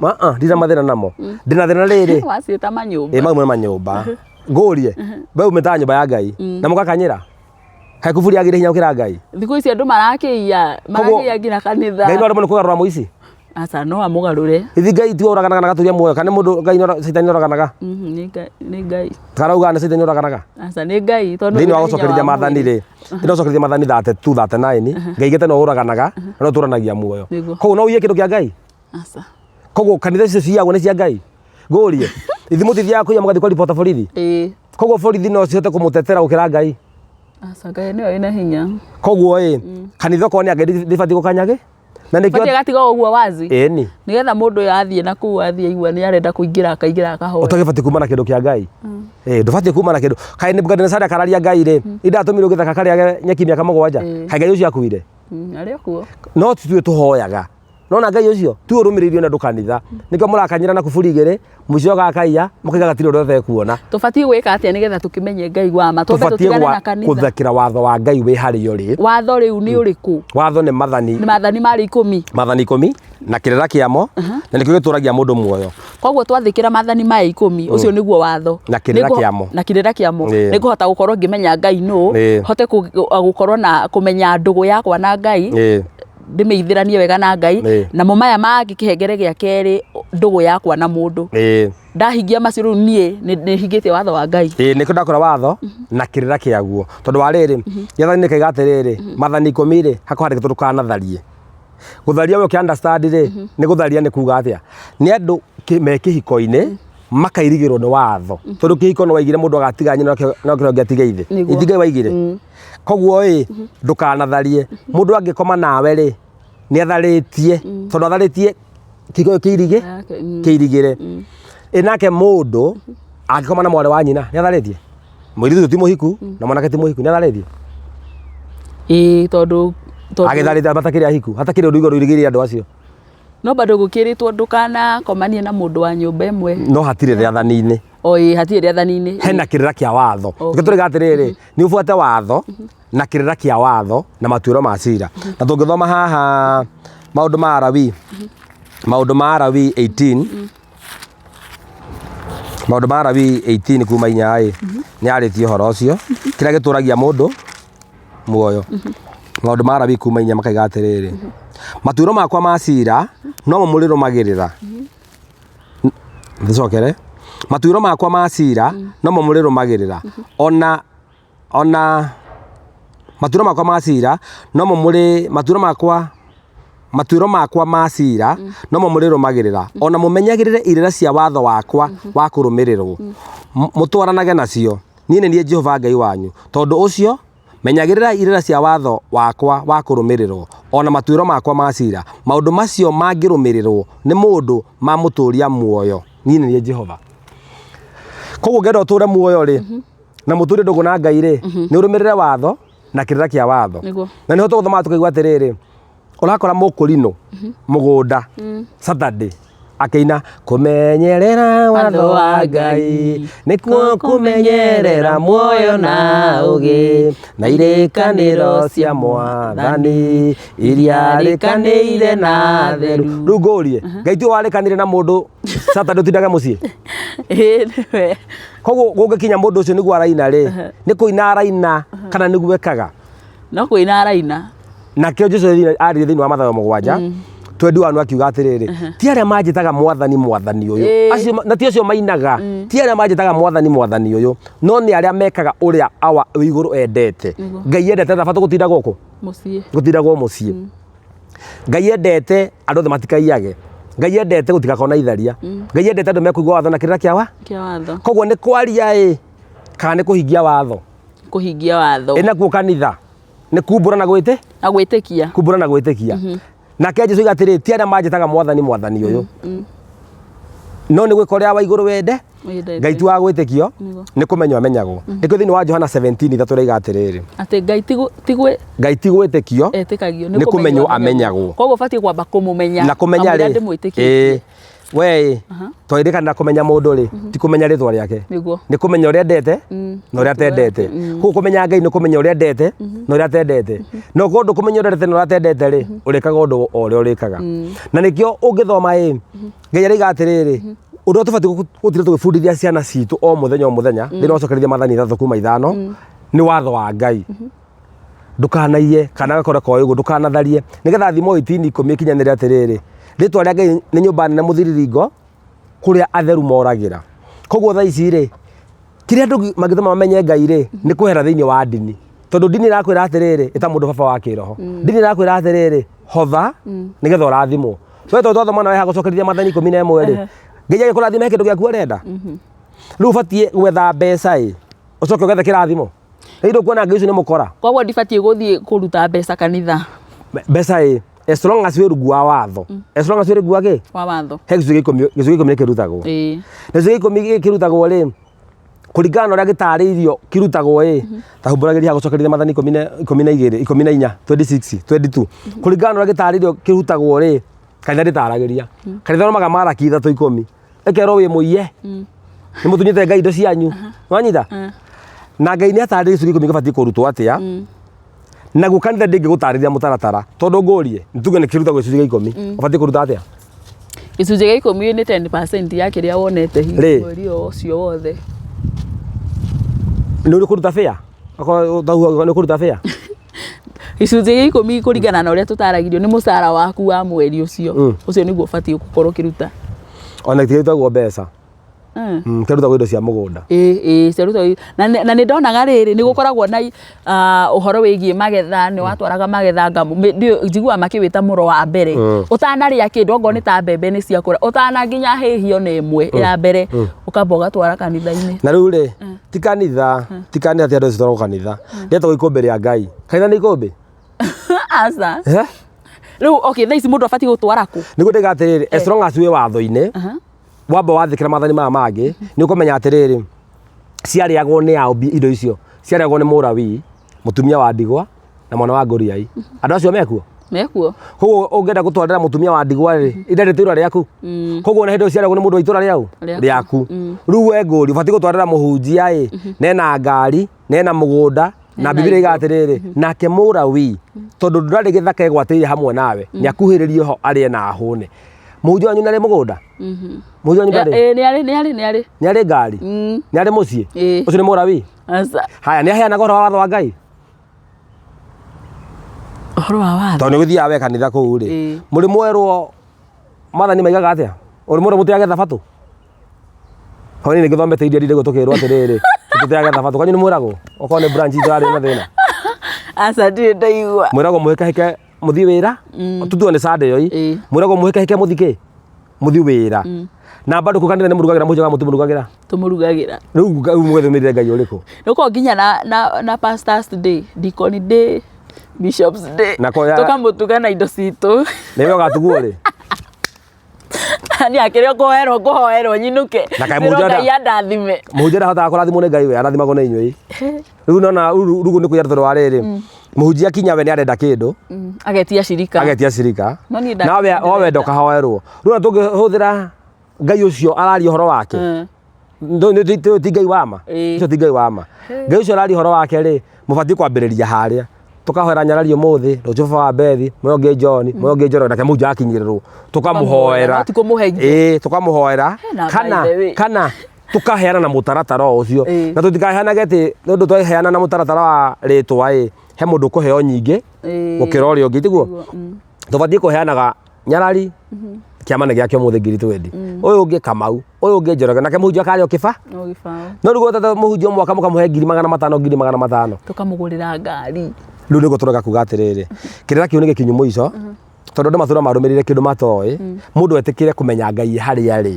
Aa, ndirĩ na mathĩna namo. Ndĩna thĩna rĩrĩ. Waciĩta manyũmba. Ĩ mau nĩ manyũmba. Ngũrie, we umĩtaga nyũmba ya Ngai na mũgakanyĩra? Kaĩ kuburi yagĩire hinya gũkĩra Ngai? Thikũ ici andũ marakĩiya, marakĩiya nginya kanitha. Ngai no aremwo nĩ kũgarũra mũici? Aca no amũgarũre. Ithi Ngai tiwe ũraganaga na gaturia muoyo kana nĩ mũndũ Ngai nĩ Caitani ũraganaga? Nĩ Ngai, nĩ Ngai. Karauga nĩ Caitani ũraganaga? Aca nĩ Ngai tondũ Thĩinĩ wa wĩna hinya gũcokereria wa maathani mwĩrĩ. rĩ, thĩinĩ wa gũcokereria maathani 32 39, Ngai aigĩte no ũraganaga na no ũtũranagia muoyo. Nĩguo. Koguo no ũiye kĩndũ kĩa Ngai? Aca. Koguo kanitha icio ciyagwo nĩ cia Ngai? Ngũrie, ithi mũtithiaga kũiya mũgathiĩ kũribota borithi? Ĩĩ. Koguo borithi no cihote kũmũtetera gũkĩra Ngai? Aca Ngai nĩwe wĩna hinya. Koguo ĩ, kanitha okorwo nĩ ya Ngai ndĩbatiĩ gũkanyagĩ? Na nĩkĩo Batiĩ gatiga ũguo wazi. ĩni Nĩgetha mũndũ ũyũ athiĩ na kũu athiĩ aigua nĩ arenda kũingĩra akaingĩra akahoya. ũtagĩbatiĩ kuma na kĩndũ kĩa Ngai. Ĩ ndũbatiĩ kuma na kĩndũ. Kaĩ Nebukadnezari akararia Ngai rĩ, indatũmirwo gĩthaka karĩage nyeki mĩaka 7. Kaĩ Ngai ũcio akuire? Arĩ o kuo. No ti ithuĩ tũhoyaga. Nona Ngai ũcio ti ũrũmĩrĩirio na andũ kanitha. Nĩkĩo mũrakanyĩra na kuburi igĩrĩ, mũico gakaiya, mũkaiga gatirĩ ũrĩa ũtekuona. Tũbatiĩ gwĩka atĩa nĩgetha tũkĩmenye Ngai wa ma? Twambe Tũbatiĩ tũtigane na kanitha. gũthakĩra watho wa Ngai wĩ harĩa ũrĩ. Watho rĩu nĩ ũrĩkũ? Watho nĩ mathani. Nĩ mathani marĩ 10. Mathani 10 na kĩrĩra kĩamo, na nĩkĩo gĩtũragia mũndũ muoyo. Koguo twathĩkĩra mathani maya 10, ũcio nĩguo watho. Na kĩrĩra kĩamo. Na kĩrĩra kĩamo. Nĩngũhota gũkorwo ngĩmenya Ngai nũ, hote gũkorwo na kũmenya ndũgũ yakwa na Ngai, ndĩmĩithĩranie wega na Ngai. Namo maya mangĩ kĩhengere gĩa kerĩ, ndũgũ yakwa na mũndũ. Ndahingia macio rĩu niĩ nĩhingĩtie watho wa Ngai. Ĩĩ nĩkĩo ndakora watho na kĩrĩra kĩaguo. Tondũ wa rĩrĩ, rĩathani rĩkaiga atĩrĩrĩ, mathani 10 rĩ, hakoragwo handĩkĩtwo ndũkanatharie. Gũtharia we ũkĩ understand rĩ, nĩ gũtharia nĩ kuga atĩa? Nĩ andũ me kĩhiko-inĩ makairigĩrwo nĩ watho. Tondũ kĩhiko nĩ waigire mũndũ agatiga nyina no kĩrĩa ũngĩ atige ithe. Nĩguo. Ĩ ti Ngai waigire? Koguo ĩ, ndũkanatharie. Mũndũ angĩkoma nawe rĩ, nĩ atharĩtie. Tondũ atharĩtie kĩhiko kĩu kĩirigĩre. Ĩ nake mũndũ angĩkoma na mwarĩ wa nyina nĩ atharĩtie? Mũirĩtu ti mũhiku na mwanake ti mũhiku nĩ atharĩtie? Ĩĩ tondũ Agĩtharĩte matakĩrĩ ahiku, hatakĩrĩ ũndũ igũrũ irigĩrĩire andũ acio. No bado gũkĩrĩtwo ndũkanakomanie na mũndũ wa nyũmba ĩmwe. No hatirĩ rĩathani-inĩ. O ĩĩ hatirĩ rĩathani-inĩ. Hena kĩrĩra kĩa watho. Nĩkĩo tũraiga atĩrĩrĩ, nĩ ũbuate watho na kĩrĩra kĩa watho na matuĩro ma cira. Na tũngĩthoma haha maũndũ ma Alawii, maũndũ ma Alawii 18, maũndũ ma Alawii 18 kuma inya ĩ, nĩ yarĩtie ũhoro ũcio, kĩrĩa gĩtũragia mũndũ muoyo. Maũndũ ma Alawii kuma inya makaiga atĩrĩrĩ, matuĩro makwa ma cira nomo mũrĩrũmagĩrĩra. Ndĩcokere, matuĩro makwa ma cira nomo mũrĩrũmagĩrĩra, ona ona matuĩro makwa ma cira nomo mũrĩ matuĩro makwa matuĩro makwa ma cira nomo mũrĩrũmagĩrĩra, ona mũmenyagĩrĩre irĩra cia watho wakwa wa kũrũmĩrĩrwo, mũtwaranage nacio. Niĩ nĩ niĩ Jehova Ngai wanyu. Tondũ ũcio menyagĩrĩrai irĩra cia watho wakwa wa kũrũmĩrĩrwo, o na matuĩro makwa ma cira. Maũndũ macio mangĩrũmĩrĩrwo nĩ mũndũ mamũtũũria muoyo. Niĩ nĩ niĩ Jehova. Koguo ũngĩenda ũtũũre muoyo rĩ, na mũtũũre ndũgũ na Ngai rĩ, nĩ ũrũmĩrĩre watho na kĩrĩra kĩa watho. Nĩguo. Na nĩho tũgũthomaga tũkaigua atĩrĩrĩ, ũrakora mũkũrinũ mũgũnda Saturday akĩina kũmenyerera watho wa Ngai nĩkuo kũmenyerera muoyo na ũgĩ na irĩkanĩro cia mwathani iria arĩkanĩire na theru. Rĩu ngũrie, Ngai tiwe warĩkanĩire na mũndũ Saturday ũtindage mũciĩ? Ĩĩ nĩwe. Koguo gũngĩkinya mũndũ ũcio nĩguo araina rĩ, nĩ kũina araina kana nĩguo ekaga? No kũina araina. Nakĩo Jesu aririe thĩinĩ wa Mathayo 7 21 akiuga atĩrĩrĩ, ti arĩa manjĩtaga mwathani mwathani ũyũ, acio na ti acio mainaga, ti arĩa manjĩtaga mwathani mwathani ũyũ, no nĩ arĩa mekaga ũrĩa Awa wĩ igũrũ endete. Ngai endete thabatũ gũtinda gũkũ? Mũciĩ. Gũtindagwo mũciĩ. Ngai endete andũ othe matikaiyage. Ngai endete gũtigakorwo na itharia. Ngai endete andũ mekũigua watho na kĩrĩra kĩa wa? Kĩa watho. Koguo nĩ kwaria ĩ, kana nĩ kũhingia watho? Kũhingia watho. Ĩ nakuo kanitha nĩ kumbũra na gwĩtĩ? Na gwĩtĩkia. Kumbũra na gwĩtĩkia. Nake Jesu oiga atĩrĩ, ti arĩa manjĩtaga mwathani mwathani ũyũ. No nĩ gwĩka ũrĩa wa igũrũ wende. Wendete. Ngai ti wa gwĩtĩkio, Nĩguo. nĩ kũmenywo amenyagwo. Nĩkĩo thĩinĩ wa Johana 17:3 ĩroiga atĩrĩrĩ, Atĩ Ngai ti gwĩ Ngai ti gwĩtĩkio, etĩkagio nĩ kũmenywo amenyagwo. Koguo ũbatiĩ kwamba kũmũmenya. Na kũmenya Kamũira rĩ, ndĩmwĩtĩkĩtie. ĩĩ, we ĩ, twarĩkanĩra kũmenya mũndũ rĩ, ti kũmenya rĩtwa rĩake. Nĩguo. Nĩ kũmenya ũrĩa endete na ũrĩa atendete. Koguo kũmenya Ngai nĩ kũmenya ũrĩa endete na ũrĩa atendete. Na ũkorwo ndũkũmenya ũrĩa endete na ũrĩa atendete rĩ, ũrĩkaga ũndũ o ũrĩa ũrĩkaga. Na nĩkĩo ũngĩthoma ĩ, Ngai aroiga atĩrĩrĩ, ũndũ ũrĩa tũbatiĩ gũtinda tũgĩbundithia ciana citũ o mũthenya o mũthenya, thĩinĩ wa cokereria maathani 3 kuma 5, nĩ watho wa Ngai. Ndũkanaiye kana gakore koĩ ũguo, ndũkanatharie. Nĩgetha thimo 18:10 ĩkinyanĩre atĩrĩrĩ, rĩtwa rĩa Ngai nĩ nyũmba nene mũthiriringo kũrĩa atheru moragĩra. Koguo thaa ici rĩ, kĩrĩa andũ mangĩtũma mamenye Ngai rĩ, nĩ kwehera thĩinĩ wa ndini. Tondũ ndini ĩrakwĩra atĩrĩrĩ, ĩta mũndũ baba wa kĩroho. Ndini ĩrakwĩra atĩrĩrĩ, hotha nĩgetha ũrathimwo. We tondũ twathoma nawe haha gũcokerithia maathani 11 rĩ, Ngai agĩkũrathima he kĩndũ gĩaku arenda? Rĩu ũbatiĩ gwetha mbeca ĩ, ũcoke ũgethe kĩrathimo? Rĩu ndũkuona Ngai ũcio nĩ mũkora? Koguo ndibatiĩ gũthiĩ kũruta mbeca kanitha. Mbeca ĩ, as long as wĩ rungu wa watho. As long as wĩ rungu wa kĩ? Wa watho. He gĩcunjĩ gĩa ikũmi, gĩcunjĩ gĩa ikũmi nĩ kĩrutagwo. Ĩĩ. Na gĩcunjĩ gĩa ikũmi gĩkĩ kĩrutagwo rĩ, kũringana na ũrĩa gĩtarĩirio kĩrutagwo ĩ, ta humbũragĩria haha gũcokereria maathani 12, 14, 26, 22. Kũringana na ũrĩa gĩtarĩirio kĩrutagwo rĩ, Kanitha ndĩtaragĩria. Kanitha ũromaga maraki ithatũ ikũmi. Ĩkerwo wĩ mũiye. Nĩ mũtunyĩte Ngai indo cianyu. Wanyita? Na Ngai nĩ atarĩrie gĩcunjĩ ikũmi gĩbatiĩ kũrutwo atĩa. Naguo kanitha ndĩngĩgũtarĩria mũtaratara tondũ ngũrie nĩ tuge nĩ kĩrutagwo gĩcunjĩ gĩa ikũmi. Ũbatiĩ kũruta atĩa? Gĩcunjĩ gĩa ikũmi nĩ 10% ya kĩrĩa wonete hihi Rĩ. mweri o ũcio wothe. Nĩ ũrĩ kũruta bĩa? Okorwo ũtauga nĩ ũkũruta bĩa? Gĩcunjĩ gĩa ikũmi kũringana na ũrĩa tũtaragĩrio nĩ mũcara waku wa mweri ũcio. Ũcio nĩguo ũbatiĩ gũkorwo ũkĩruta. Ona itirutagwo mbeca. Kĩrutagwo indo cia mũgũnda. Ĩĩ ĩĩ ciarutagwo na nĩ ndonaga rĩrĩ nĩ gũkoragwo na ũhoro wĩgiĩ magetha nĩ watwaraga magetha njiguaga makĩwĩta mũro wa mbere. Ũtanarĩa kĩndũ okorwo nĩ ta mbembe nĩ ciakũra ũtana nginya hĩhia ona ĩmwe ya mbere ũkamba ũgatwara kanitha-inĩ. Na rĩu rĩ, ti kanitha, ti kanitha ti andũ acio twaragwo kanitha. Ndetagwo ikũmbĩ rĩa Ngai. Kanitha nĩ ikũmbĩ? Aca. Eh? Rĩu okay thaa ici mũndũ abatiĩ gũtwara kũ? Nĩguo ndaiga atĩrĩrĩ, as long as wĩ watho-inĩ, wamba wathĩkĩra maathani maya mangĩ, nĩ ũkũmenya atĩrĩrĩ, ciarĩagwo nĩ a indo icio? Ciarĩagwo nĩ Mũlawii, mũtumia wa ndigwa, na mwana wa ngũriai. Andũ acio mekuo? Mekuo. Koguo ũngĩenda gũtwarĩra mũtumia wa ndigwa rĩ, ĩndarĩ itũra rĩaku. Koguo ona hĩndĩ ĩyo ciarĩagwo nĩ mũndũ wa itũra rĩau? Rĩaku. Rĩaku. Rĩu we ngũri, ũbatiĩ gũtwarĩra mũhunjia ĩ, na ena ngari, na ena mũgũnda, na Ena Bibilia indo. iga atĩrĩrĩ, nake Mũlawii, tondũ ndũrarĩ gĩthaka egwatĩire hamwe nawe, nĩ akuhĩrĩrie ho arĩe na ahũne. Mũhunjia wanyu nĩ arĩ mũgũnda? Mũhunjia wanyu ndarĩ? Ĩĩ nĩ arĩ nĩ arĩ nĩ arĩ. Nĩ arĩ ngari? Nĩ arĩ mũciĩ? Ĩĩ. Ũcio nĩ Mũlawii? Aca. Haya, nĩ aheanaga ũhoro wa watho wa Ngai? Ũhoro wa watho. Tondũ nĩ ũgĩthiaga we kanitha kũu rĩ, Ĩĩ. mũrĩ mwerwo maathani maigaga atĩa? Ũrĩ mwerwo mũtĩage thabatũ? Hwainĩ nĩngĩthomete iria ndirĩ tũkĩrwo atĩrĩrĩ, tũtĩage thabatũ. Kwanyu nĩ mwĩragwo? Okorwo nĩ branch itũ yarĩ na thĩna. Aca ndirĩ ndaigua. Mwĩragwo mũhĩkahĩke mũthiĩ wĩra, tũtue nĩ Sunday ĩyo Ĩĩ. Mwĩragwo mũhĩkahĩke mũthiĩ kĩ? Mũthiĩ wĩra. Na bado kũ kanitha nĩ mũrugagĩra mũhunjia kana mũtimũrugagĩra? Tũmũrugagĩra. Rĩu rĩu mũgĩthũmĩrire Ngai ũrĩkũ? Nĩũkorwo nginya na pastors day, deacon day, bishops day. Na ko ya- Tũkamũtuga na indo citũ. Na iwe ũgatugwo rĩ? Niĩ akĩrĩ o kũhoerwo ngũhoerwo nyinũke. Na kaĩ Ndĩrwo mũhunjia Ngai andathime. Mũhunjia ndahotaga kũrathimwo nĩ Ngai we, arathimagwo nĩ inyuĩ. Rĩu nona rĩu nĩ kũiya tondũ wa rĩrĩ, mũhunjia kinya we nĩ arenda kĩndũ, Agetia cirika. agetia cirika. No niĩ nda- Nawe o wenda ũkahoerwo. Rĩu ona tũngĩhũthĩra Ngai ũcio araria ũhoro wake. Ti Ngai wa ma. Ĩĩ. Ũcio ti Ngai wa ma. Ngai ũcio araria ũhoro wake rĩ, mũbatiĩ kwambĩrĩria harĩa. Tũkahoera nyarari ũmũthĩ, rũciũ baba wa Bethi, mũthenya ũngĩ John, mũthenya ũngĩ Njoroge, nake mũhunjia akinyĩrĩrwo. Tũkamũhoera. No ti kũmũhe indo. Ĩĩ, tũkamũhoera. Na by Kana, the way. kana tũkaheana na mũtaratara o ũcio. Ĩĩ. Na tũtikaheanage atĩ nĩ ũndũ twaheana na mũtaratara wa rĩtwa ĩ, he mũndũ ũkũheo nyingĩ Ĩĩ. gũkĩra ũrĩa ũngĩ, tiguo? Nĩguo, Tũbatiĩ kũheanaga nyarari kĩama nĩ gĩake ũmũthĩ ngiri twendi ũyũ ũngĩ Kamau ũyũ ũngĩ Njoroge nake mũhunjia akarĩa kĩba No gĩbaũ. no rĩu gwetete mũhunjia o mwaka mũkamũhe 500,000 500,000. Tũkamũgũrĩra ngari. Rĩu nĩguo tũrega kuga atĩrĩrĩ, kĩrĩra kĩu nĩ gĩkinyu mũico tondũ andũ matũra marũmĩrĩire kĩndũ matoĩ mũndũ etĩkĩre kũmenya Ngai harĩa arĩ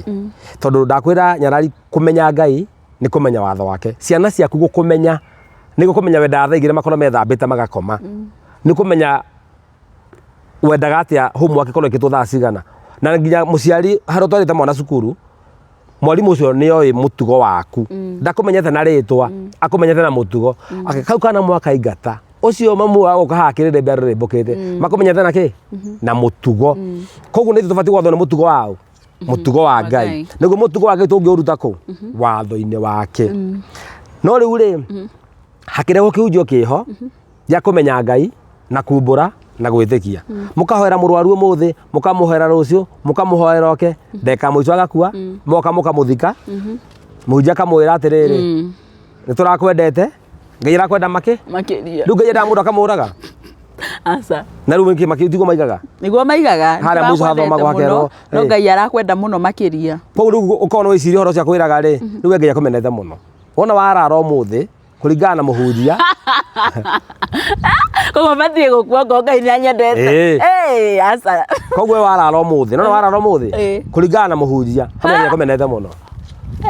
tondũ ndakwĩra nyarari kũmenya Ngai nĩ kũmenya watho wake. Ciana ciaku gũkũmenya nĩ gũkũmenya wendaga thaa igĩrĩ makorwo methambĩte magakoma, nĩ kũmenya wendaga atĩa homework ĩkorwo ĩkĩtwo thaa cigana na nginya mũciari harĩa ũtwarĩte mwana cukuru mwarimũ ũcio nĩ oĩ mũtugo waku ndakũmenyete na rĩtwa akũmenyete na mũtugo Ake, kau kana mwakaingata ũcio mamu wa gũka haha kĩrĩrĩmbĩ arũrĩmbũkĩte makũmenyete na kĩ na mũtugo koguo nĩ ithuĩ tũbatiĩ gwathwo nĩ mũtugo waũ mũtugo wa Wa Ngai Ngai. nĩguo mũtugo wa Ngai tũngĩũruta kũ watho-inĩ wake no rĩu rĩ hakĩrehwo kĩhunjio kĩho gĩa kũmenya Ngai na kumbũra na gwĩtĩkia mũkahoera mũrwaru ũmũthĩ mũkamũhoera rũciũ mũkamũhoera oke ndagĩka ya mũico agakua moka mũkamũthika mũhunjia akamwĩra atĩrĩrĩ nĩ tũrakwendete Ngai arakwenda makĩ Makĩria. rĩu Ngai endaga mũndũ akamũraga Aca. na rĩu nĩkĩ makĩ tiguo maigaga Nĩguo maigaga. Harĩa mũico hathomagwo Nĩtũrakwendete hakerwo, mũno, No ĩ. Ngai arakwenda mũno makĩria. koguo rĩu ũkorwo nĩ wĩcirie ũhoro ũcio akwĩraga rĩ rĩu we Ngai akũmenete mũno wona warara ũmũthĩ kũringana na mũhunjia Koguo batiĩ gũkua ngoro Ngai nĩ anyendete. Ĩĩ. Ĩĩ, aca. koguo we warara ũmũthĩ no warara ũmũthĩ Ĩĩ. kũringana na mũhunjia hamwe nĩ akũmenete mũno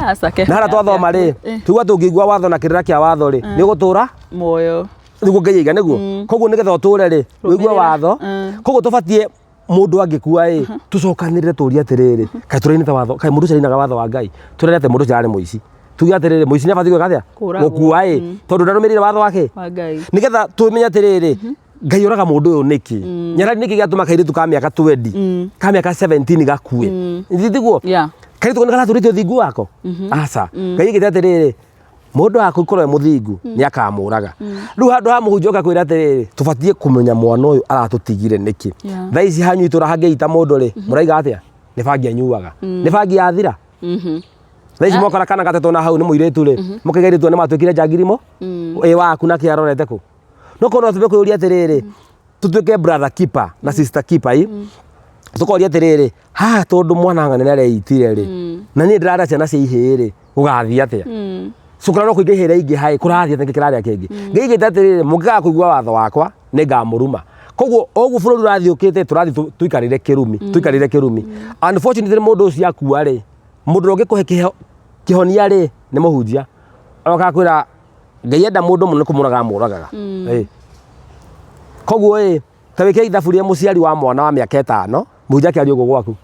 Aca ke. na harĩa twathoma rĩ tuga tũngĩigua watho na kĩrĩra kĩa watho rĩ nĩ ũgũtũra Muoyo. nĩguo Ngai aiga nĩguo koguo nĩgetha ũtũre rĩ ũigue Rũmĩrĩra. watho koguo tũbatiĩ mũndũ angĩkua ĩ tũcokanĩrĩre tũrie atĩrĩrĩ kaĩ tũrainĩte watho kaĩ mũndũ ũcio ainaga watho wa Ngai tũrere atĩ mũndũ ũcio ararĩ mũici tuge atĩrĩrĩ mũici nĩ abatiĩ gwĩka atĩa Kũragwo. gũkua ĩ tondũ ndarũmĩrĩire watho wake Wa Ngai. nĩgetha tũmenye atĩrĩrĩ Ngai oraga mũndũ ũyũ nĩkĩ? Nyarari nĩkĩ gĩatũma kairĩtu ka mĩaka 20 ka mĩaka 17 gakue? Tiguo? Yeah. Kairĩtu kau nĩ karatũrĩte ũthingu wako? Aca. Ngai aigĩte atĩrĩrĩ, mũndũ akũkorwo e mũthingu nĩ akamũraga. Rĩu handũ ha mũhunjia oka kwĩra atĩrĩrĩ, tũbatiĩ kũmenya mwana ũyũ aratũtigire nĩkĩ? Yeah. Thaa ici hanyu itũra hangĩita mũndũ rĩ, mũraiga atĩa? Nĩ bangi anyuaga. Nĩ bangi yathira? Thaa ici mwakora kana gatetwo na hau nĩ mũirĩtu rĩ, mũkaiga airĩtu nĩ matuĩkire njangiri mo? Ĩ waku nake arorete kũ? No korwo no tũbe kwĩyũria atĩrĩrĩ, tũtuĩke brother keeper na sister keeper ĩ, tũkoria atĩrĩrĩ, haha tondũ mwana wa ng'ania nĩ areitire rĩ, na niĩ ndĩrarera ciana cia ihĩĩ rĩ, gũgathiĩ atĩa? Cukara no kũingĩ ihĩĩ ingĩ haĩ, kũrathiĩ atĩa kĩrarĩa kĩngĩ? Ngĩigĩte atĩrĩrĩ, mũngĩkaga kũigua watho wakwa, nĩ ngamũruma. Koguo o ũguo bũrũri ũrathiĩ ũkĩte, tũrathiĩ tũikarĩire kĩrumi, tũikarĩire kĩrumi. Unfortunately mũndũ ũcio akua rĩ, mũndũ ũrĩa ũngĩkũhe kĩhonia rĩ, nĩ mũhunjia. Oka kwĩra Ngai enda mũndũ mũno nĩ kũmũraga amũragaga. Ĩ. Koguo ĩ, ta wĩke ithabu rĩa mũciari wa mwana wa mĩaka ĩtano, mũhunjia akĩaria ũguo gwaku.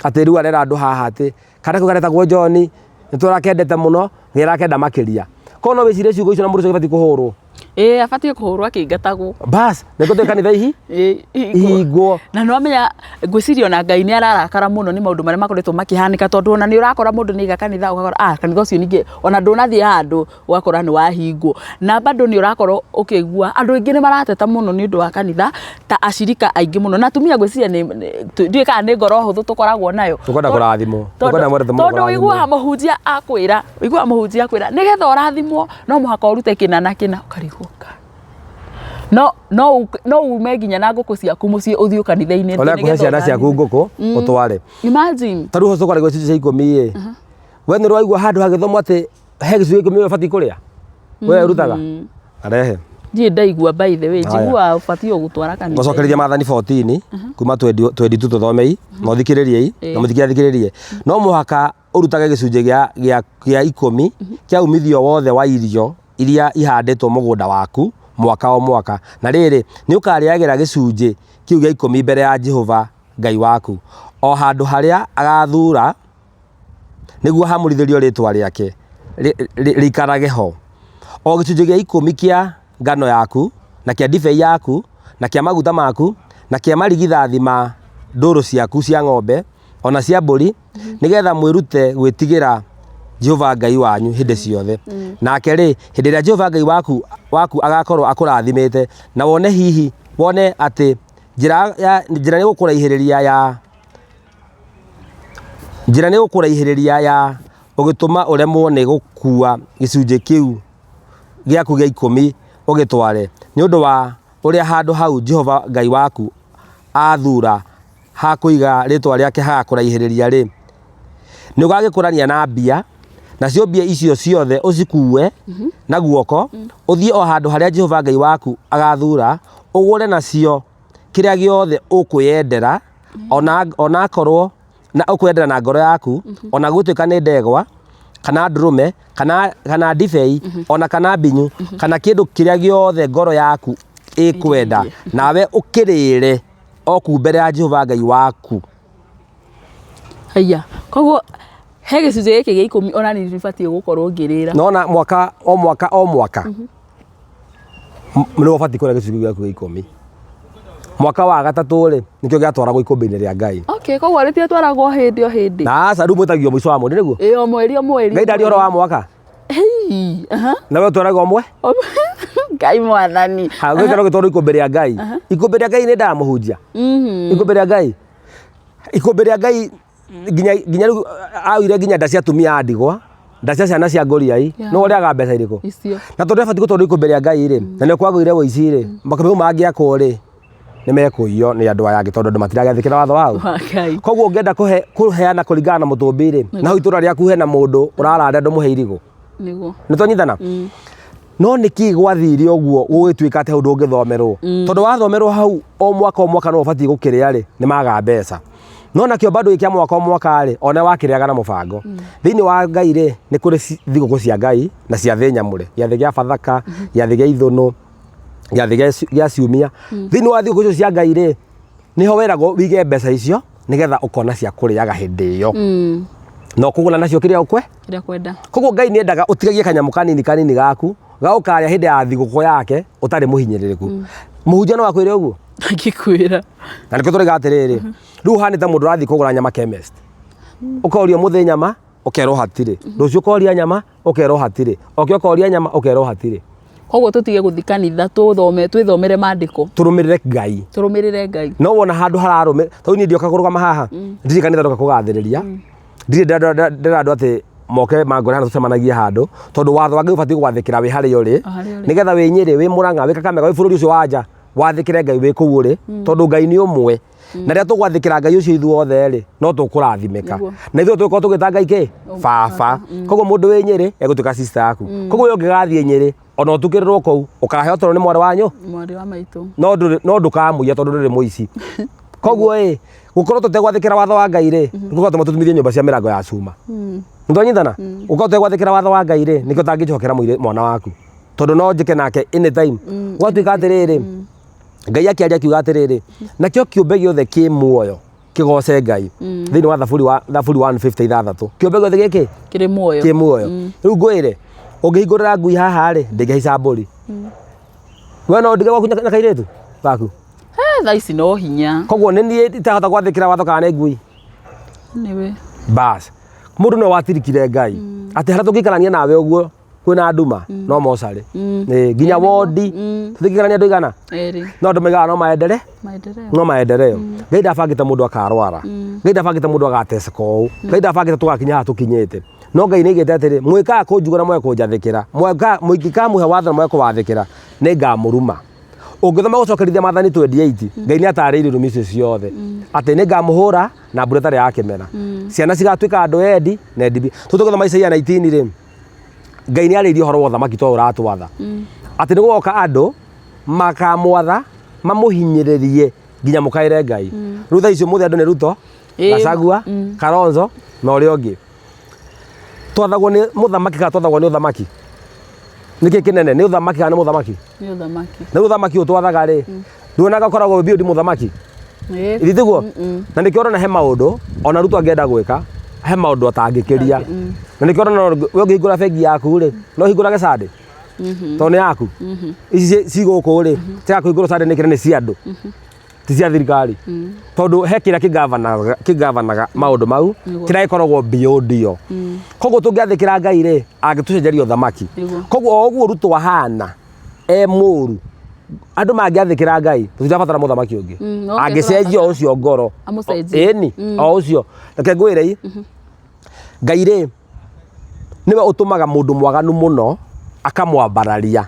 Atĩ rĩu arera andũ haha atĩ kana kau garetagwo John, nĩ tũrakendete mũno, nĩ arakenda makĩria. Koguo no wĩcirie ciugo icio na mũndũ ũcio agĩbatiĩ kũhũrwo. Ĩĩ abatiĩ kũhũrwo akĩingatagwo. Bas, nĩ gũtuĩka kanitha ihi Ĩĩ, ihingwo. Na nĩ wamenya ngwĩciria ona Ngai nĩ ararakara mũno nĩ maũndũ marĩa makoretwo makĩhanĩka tondũ ona nĩ ũrakora mũndũ nĩ aiga kanitha ũgakora ah kanitha ũcio ningĩ ona ndũnathiĩ handũ ũgakora nĩ wahingwo. Na bado nĩ ũrakorwo ũkĩigua andũ aingĩ nĩ marateta mũno nĩ ũndũ wa kanitha ta acirika aingĩ mũno na atumia ngwĩciria nĩ ndiũĩ kana nĩ ngoro hũthũ tũkoragwo nayo. Tũkwenda kũrathimwo. Tũkwenda mwendete mũno Tondũ kũrathimwo. ũiguaga mũhunjia akwĩra, ũiguaga mũhunjia akwĩra nĩgetha ũrathimwo no mũhaka ũrute kĩna na kĩna ũkarigwo no no no ume nginya na ngũkũ ciaku mũciĩ ũthiĩ kanitha-inĩ Ona kũhe ciana ciaku ngũkũ ũtware. Imagine. Ta rĩu ũcoka gĩcunjĩ cia ikũmi ĩ. We nĩ ũraigua handũ hagĩthomwo atĩ he gĩcunjĩ gĩa ikũmi ũbatiĩ kũrĩa? We ũrutaga? Arehe. Ndirĩ ndaigua by the way, njiguaga ũbatiĩ o gũtwara kanitha. Ngũcokereria maathani 14 kuma 22 tũthomei na ũthikĩrĩriei na mũthikĩrĩria athikĩrĩrie. No mũhaka ũrutage gĩcunjĩ gĩa, gĩa, gĩa ikũmi kĩa umithio wothe wa irio iria ihandĩtwo mũgũnda waku mwaka o mwaka. Na rĩrĩ, nĩ ũkarĩagĩra gĩcunjĩ kĩu gĩa ikũmi mbere ya Jehova Ngai waku, o handũ harĩa agaathuura nĩguo hamũrithĩrio rĩĩtwa rĩake rĩikarage ho. O gĩcunjĩ gĩa ikũmi kĩa ngano yaku, na kĩa ndibei yaku, na kĩa maguta maku, na kĩa marigithathi ma ndũũru ciaku cia ng'ombe, o na cia mbũri, nĩgetha mwĩrute gwĩtigĩra Jehova Ngai wanyu hĩndĩ ciothe. Nake rĩ, hĩndĩ ĩrĩa Jehova Ngai waku, waku agakorwo akũrathimĩte, na wone hihi, wone atĩ njĩra ya, njĩra nĩ gũkũraihĩrĩria ya njĩra nĩ gũkũraihĩrĩria ya ũgĩtũma ũremwo nĩ gũkuua gĩcunjĩ kĩu gĩaku gĩa ikũmi ũgĩtware, nĩ ũndũ wa ũrĩa handũ hau Jehova Ngai waku athuura ha kũiga rĩĩtwa rĩake hagakũraihĩrĩria-rĩ, nĩũgagĩkũrania na mbia, nacio mbia icio ciothe ũcikuue na guoko, ũthiĩ o handũ harĩa Jehova Ngai waku agathura, ũgũre nacio kĩrĩa gĩothe ũkwĩyendera, ona akorwo na ũkwendera na ngoro yaku, ona gũtuĩka nĩ ndegwa, kana ndũrũme, kana, kana ndibei, ona kana mbinyu, kana kĩndũ kĩrĩa gĩothe ngoro yaku ĩkwenda, nawe ũkĩrĩre o kũu mbere ya Jehova Ngai waku. Haiya, koguo he gĩcunjĩ gĩkĩ gĩa ikũmi ona niĩ nĩbatiĩ gũkorwo ngĩrĩra. Nona mwaka o mwaka o mwaka nĩ ũbatiĩ kũrĩa gĩcunjĩ gĩaku gĩa ikũmi. Mwaka wa gatatũ rĩ, nĩkĩo gĩatwaragwo ikũmbĩ-inĩ rĩa Ngai. Okay, koguo rĩtiatwaragwo hĩndĩ o hĩndĩ. Na aca rĩu mwĩtagio mũico wa mweri nĩguo? Ĩĩ o mweri o mweri. Ngai ndaria ũhoro wa mwaka? Hei, aha. Na we ũtwaragwo mwe? Ngai mwathani. Ha gwĩkĩrwo gĩtwarwo ikũmbĩ rĩa Ngai. Ikũmbĩ rĩa Ngai nĩ ndamũhunjia. Ikũmbĩ rĩa Ngai. Ikũmbĩ rĩa Ngai nginya nginya rĩu aoire nginya nda cia atumia a ndigwa, nda cia ciana cia ngũriai, Yeah. nĩ ũrĩaga mbeca irĩkũ? Icio. Na tondũ abatiĩ gũtwarwo ikũmbĩ rĩa Ngai rĩ, na nĩ kwagũire ũici rĩ, makũmbĩ mau mangĩakwo rĩ, nĩ mekũiywo nĩ andũ aya angĩ tondũ andũ matiragĩathĩkĩra watho wa Wa Ngai. Koguo ũngĩenda kũhe kũheana kũringana na mũtũmbi rĩ, na hau itũra rĩaku hena mũndũ ũraranda ndũmũhe irigũ. Nĩguo. Nĩ twanyitana? No nĩkĩ gwathire ũguo gũgĩtuĩka atĩ hau ndũngĩthomerwo? Tondũ wathomerwo hau o mwaka o mwaka no ũbatiĩ gũkĩrĩa rĩ, nĩ maga mbeca. No nakĩo bado gĩkĩa mwaka o mwaka rĩ, ona wakĩrĩaga na mũbango. Thĩinĩ wa Ngai rĩ, nĩ kũrĩ thigũkũ cia Ngai na ciathĩ nyamũre. Gĩathĩ gĩa Bathaka, gĩathĩ gĩa Ithũnũ, gĩathĩ gĩa ciumia. Thĩinĩ wa thigũkũ icio cia Ngai rĩ, nĩho weragwo wĩige mbeca icio nĩgetha ũkona cia kũrĩaga hĩndĩ ĩyo. Na ũkũgũra nacio kĩrĩa ũkwe Kĩrĩa kwenda. Koguo Ngai nĩ endaga ũtigagie kanyamũ kanini kanini gaku Ga ũkarĩa hĩndĩ ya thigũkũ yake ũtarĩ mũhinyĩrĩrĩku. Mũhunjia no akwĩre ũguo? Angĩkwĩra. Na nĩkĩo tũraiga atĩrĩrĩ, rĩu ũhanĩte ta mũndũ ũrathiĩ kũgũra nyama chemist. Ũkorio mũthĩ nyama, ũkerwo hatirĩ. Rũciũ ũkoria nyama, ũkerwo hatirĩ. Oke ũkoria nyama, ũkerwo hatirĩ. Koguo tũtige gũthiĩ kanitha tũthome twĩthomere maandĩko. Tũrũmĩrĩre Ngai. Tũrũmĩrĩre Ngai. No wona handũ hararũmĩ, tondũ niĩ ndioka kũrũgama haha, ndirĩ kanitha ndoka kũgathĩrĩria, ndirĩ ndĩra andũ atĩ moke mangore hana tũcemanagie handũ, tondũ watho wa Ngai ũbatiĩ gwathĩkĩra wĩ harĩa ũrĩ, O harĩa ũrĩ. nĩgetha wĩ Nyĩrĩ, wĩ Mũrang'a, wĩ Kakamega, wĩ bũrũri ũcio wa nja, wathĩkĩre Ngai wĩ kũu ũrĩ, tondũ Ngai nĩ ũmwe. Na rĩrĩa tũgwathĩkĩra Ngai ũcio ithuothe rĩ, no tũkũrathimĩka. Nĩguo. Na ithuĩ tũgũkorwo tũgĩta Ngai kĩ? Baba. Koguo mũndũ wĩ Nyĩrĩ egũtuĩka sister yaku. Koguo we ũngĩgathiĩ Nyĩrĩ, ona ũtukĩrĩrwo kũu, ũkaheo toro nĩ mwarĩ wa nyũ? Mwarĩ wa maitũ. No ndũrĩ no ndũkamũiya tondũ ndũrĩ mũici. Koguo ĩ, gũkorwo tũtegwathĩkĩra watho wa Ngai rĩ, nĩ gũgatũma tũtumithie nyũmba cia mĩrango ya cuma. Nĩtwanyitana? Gũkorwo tũtegwathĩkĩra watho wa Ngai rĩ, nĩkĩo ũtangĩnjĩhokera mwana waku. Tondũ no njĩke nake anytime. Gwatuĩka atĩrĩrĩ, Ngai akĩaria akiuga atĩrĩrĩ, nakĩo kĩũmbe gĩothe kĩ muoyo kĩgoce Ngai. Thĩinĩ wa Thaburi wa Thaburi 156. Kĩũmbe gĩothe gĩkĩ Kĩrĩ muoyo. kĩ muoyo. Rĩu ngwĩre, ũngĩhingũrĩra ngui haha rĩ, ndĩngĩhaica mbũri. We no ndige gwaku na kairĩtu gaku. Eh, thaa ici no hinya. Koguo nĩ niĩ itahota gwathĩkĩra watho kana nĩ ngui. Nĩwe. Bas. Mũndũ no watirikire Ngai. Atĩ harĩa tũngĩikarania nawe ũguo kwĩna nduma no mocarĩ. Ĩĩ, nginya wondi. Tũtingĩikarania andũ aigana? Erĩ. No andũ maigaga no maendere Maendeleo. no maendeleo. Ngai ndabangĩte mũndũ akarwara. Ngai ndabangĩte mũndũ agateceka ũũ. Ngai ndabangĩte tũgakinya haha tũkinyĩte. No Ngai nĩaigĩte atĩrĩ, mwĩkaga kũnjigua na mwage kũnjathĩkĩra, mũngĩkamũhe watho na mwage kũwathĩkĩra, nĩngamũruma. Ũngĩthoma gũcokerithia maathani 28, Ngai nĩatarĩirie irumi icio ciothe. Atĩ nĩngamũhũra na mbura ĩtarĩ ya kĩmera. Ciana cigatuĩka andũ endi na endi mbia. Tũgĩthoma Isaia 19 rĩ, Ngai nĩ arĩirie ũhoro wa ũthamaki to ũratwatha. Atĩ nĩ gũgoka andũ makamwatha mamũhinyĩrĩrie nginya mũkaĩre Ngai. Rĩu thaa ici ũmũthĩ andũ nĩ Ruto, Gachagua, Kalonzo na ũrĩa ũngĩ. Twathagwo nĩ mũthamaki kana twathagwo nĩ ũthamaki? Nĩkĩ kĩnene nĩ ũthamaki kana nĩ mũthamaki? Nĩ ũthamaki. Na rĩu ũthamaki ũyũ twathaga rĩ, nduonaga ũkoragwo wĩ beyond mũthamaki? Githĩ tiguo? Na nĩkĩo ũrona he maũndũ ona Ruto angĩenda gwĩka he maũndũ atangĩkĩria. Na nĩkĩo ũrona we ũngĩhingũra bengi yaku rĩ, no ũhingũrage Sunday? Tondũ nĩ yaku. Ici ci gũkũ rĩ, tiga kũhingũrwo Sunday nĩkĩ na nĩ cia andũ. Ti cia thirikari. Tondũ he kĩrĩa kĩgavanaga kĩgavanaga maũndũ mau, kĩrĩa gĩkoragwo beyond yo. Koguo tũngĩathĩkĩra Ngai rĩ, angĩtũcenjeria ũthamaki. Koguo o ũguo Ruto ahana, e mũru, andũ mangĩathĩkĩra Ngai, tũtirabatara mũthamaki ũngĩ. Angĩcenjia o ũcio ngoro. Amũcenjie. Ĩni, o ũcio. Reke ngwĩre ĩ, Ngai rĩ, nĩwe ũtũmaga mũndũ mwaganu mũno akamwambararia.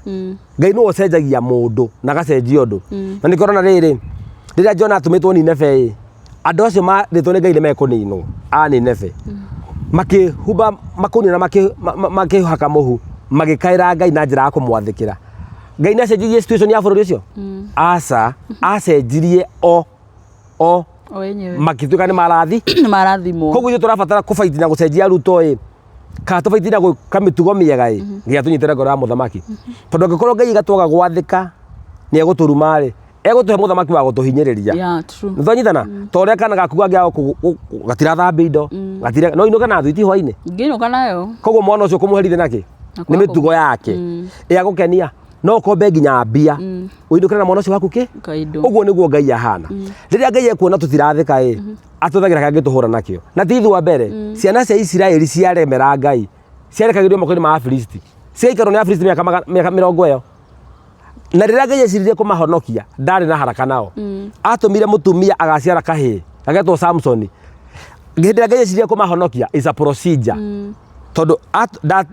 Ngai nĩwe ũcenjagia mũndũ na agacenjia ũndũ. Na nĩkĩo ũrona rĩrĩ, rĩrĩa Jona atũmĩtwo Nineve ĩ, andũ acio marĩtwo nĩ Ngai nĩ mekũninwo a Nineve. Makĩhumba makũnia na makĩhaka mũhu, magĩkaĩra Ngai na njĩra ya kũmwathĩkĩra. Ngai nĩ acenjirie situation ya bũrũri ũcio? Aca, acenjirie o o O enyewe. Makĩtuĩka nĩ marathi Nĩ marathimwo. Koguo ithuĩ tũrabatara kũbaiti na gũcenjia Ruto ĩ, kana tũbaiti na gwĩka mĩtugo mĩega ĩ, nginya tũnyitĩre ngoro ya mũthamaki. Tondũ angĩkorwo Ngai gatwaga gwathĩka nĩ egũtũruma rĩ, egũtũhe mũthamaki wa gũtũhinyĩrĩria. Yeah, true. Nĩ twanyitana? Ta ũrĩa kana gaku kangĩaga gatirathambia indo, gatira no inũke na thwiti hwainĩ. Ngĩinũka nayo. Koguo mwana ũcio kũmũherithia nakĩ? Na Nĩ kwaga mĩtugo yake. Ĩagũkenia no ũkombe nginya mbia ũinũkĩre na mwana ũcio waku kĩ Kaindo. Ũguo nĩguo Ngai ahana. Rĩrĩa Ngai ekuona tũtirathĩka ĩ, atũthagĩra kangĩ tũhũra nakĩo. Na ti ithuĩ a mbere, ciana cia Isiraeli ciaremera Ngai, ciarekagĩrio moko-inĩ ma Afilisti, cigaikarwo nĩ Afilisti mĩaka 20 ĩyo. Na rĩrĩa Ngai eciririe kũmahonokia, ndarĩ na haraka nao. Atũmire mũtumia agaciara kahĩĩ gagetwo Samsoni. Hĩndĩ ĩrĩa Ngai eciririe kũmahonokia is a procedure. Tondũ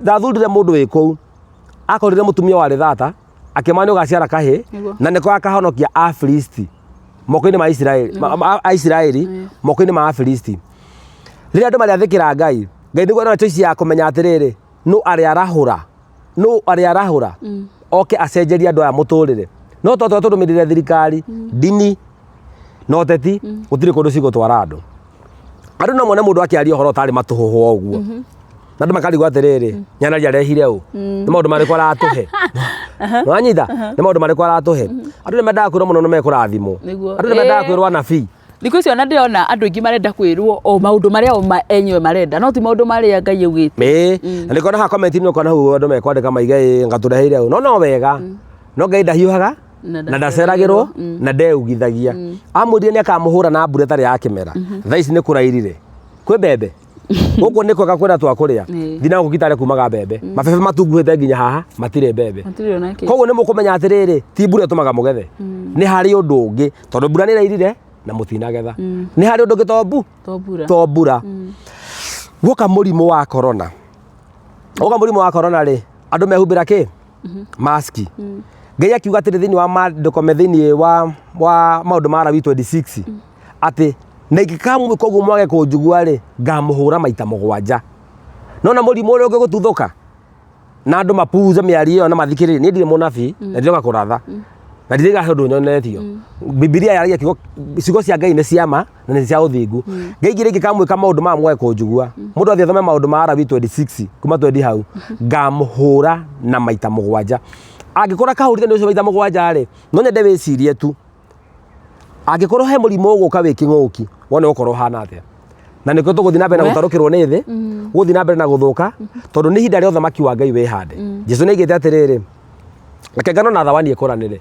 ndathurire mũndũ wĩ kũu, akorire mũtumia warĩ thata, akĩmana nĩ ũgaciara kahĩĩ na nĩko gakahonokia Afilisti moko-inĩ ma Isiraeli, Aisiraeli moko-inĩ ma Afilisti. Rĩrĩa andũ marĩathĩkĩra Ngai, Ngai nĩguo arĩ na choice ya kũmenya atĩrĩrĩ, nũ arĩarahũra, nũ arĩarahũra oke acenjerie andũ aya mũtũrĩre. No twatũra tũrũmĩrĩre thirikari, ndini na ũteti, gũtirĩ kũndũ cigũtwara andũ. Andũ no mone mũndũ akĩaria ũhoro ũtarĩ matũhũhũ o ũguo. Na andũ makarigwo atĩrĩrĩ, Nyanari arehire ũ? Nĩ maũndũ marĩkũ aratũhe? Nĩwanyita? Nĩ maũndũ marĩkũ aratũhe? Andũ nĩ mendaga kwĩrwo mũno nĩ mekũrathimwo. Nĩguo. Andũ nĩ mendaga kwĩrwo anabii. Thikũ ici ona ndĩrona andũ aingĩ marenda kwĩrwo o maũndũ marĩa o enyewe marenda, no ti maũndũ marĩa Ngai augĩte. Ĩĩ, na nĩkĩo haha comment-inĩ ũkona hau andũ mekwandĩka maige ĩĩ ngatũreheire ũũ. No no wega. No Ngai ndahiũhaga Na na ndaceragĩrwo na ndeugithagia. Amwĩrire nĩ akamũhũra na mbura ĩtarĩ ya kĩmera. Thaa ici nĩ kũrairire. Kwĩ mbembe. Gũkũ nĩ kwega kwĩna twa kũrĩa. Thiĩ na gũkũ Kitale kumaga mbembe. Mabebe matunguhĩte nginya haha matirĩ mbembe. Matirĩ ona kĩ. Koguo nĩ mũkũmenya atĩrĩrĩ, ti mbura ĩtũmaga mũgethe. Nĩ harĩ ũndũ ũngĩ tondũ mbura nĩ ĩrairire na mũtinagetha. Nĩ harĩ ũndũ ũngĩ to mbu To mbura. to mbura. Guoka mũrimũ wa corona. Woka mũrimũ wa corona rĩ, andũ mehumbĩra kĩ? Maski. Ngai akiuga atĩrĩ thĩinĩ wa maandĩko me thĩinĩ wa wa maũndũ ma Lawi 26 atĩ na ingĩkamwĩka ũguo mwage kũnjigua rĩ, ngamũhũra maita mũgwanja. Nona mũrimũ ũrĩa ũngĩgũtuthũka na andũ mapuuze mĩario ĩyo na mathikĩrĩrie. Niĩ ndirĩ mũnabii na ndiroka kũratha na ndirĩ handũ nyonetio. Bibilia yaragia kiugo, ciugo cia Ngai nĩ cia ma na nĩ cia ũthingu. Ngai ngĩrĩ ingĩkamwĩka maũndũ maya mwage kũnjigua, mũndũ athiĩ athome maũndũ ma Lawi 26 kuma 20 hau, ngamũhũra na maita mũgwanja. Angĩkorwo akahũrire nĩ ũcio maita mũgwanja rĩ, no nyende wĩcirie tu angĩkorwo he mũrimũ ũgũka wĩ kĩng'ũki wone ũgũkorwo ũhana atĩa. Na nĩkĩo tũgũthiĩ na mbere na We. gũtarũkĩrwo nĩ thĩ, gũthiĩ na mbere na gũthũka, tondũ nĩ ihinda rĩa ũthamaki wa Ngai wĩhande. Jesu nĩ aigĩte atĩrĩrĩ, reke ngano na thawani ĩkũranĩre,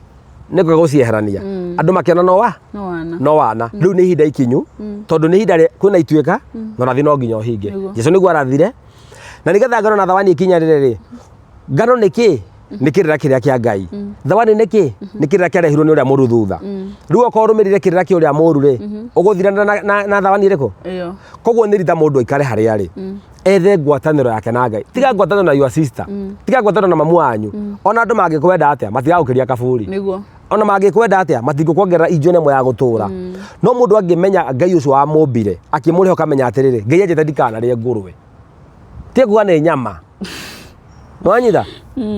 nĩ kwega gũcieherania. Andũ makĩona no wa No wana. no wana. Rĩu nĩ ihinda ikinyu, tondũ nĩ ihinda kwĩna ituĩka, na ũrathi no nginya ũhinge. Nĩguo. Jesu nĩguo arathire, na nĩgetha ngano na thawani ikinyanĩre rĩ, ngano nĩ kĩ? Nĩ kĩrĩra kĩrĩa kĩa Ngai. Thawani nĩ kĩ? Nĩ kĩrĩra kĩarehirwo nĩ ũrĩa mũru thutha. Rĩu okorwo ũrũmĩrĩire kĩrĩra kĩa ũrĩa mũru rĩ, ũgũthirana na thawani ĩrĩkũ? Ĩyo. Koguo nĩ rita mũndũ aikare harĩa arĩ. Ethe ngwatanĩro yake na Ngai. Tiga ngwatanĩro na your sister. Tiga ngwatanĩro na mamu wanyu. Ona andũ mangĩkwenda atĩa, matigagũkĩria kaburi. Nĩguo. Ona mangĩkwenda atĩa, matingĩkuongerera injũ ĩmwe ya gũtũra. No mũndũ angĩmenya Ngai ũcio wamũmbire, akĩmũrĩha ũkamenya atĩrĩrĩ, Ngai anjĩte ndikanarĩe ngũrwe. Ti kuga nĩ nyama. Nĩwanyita?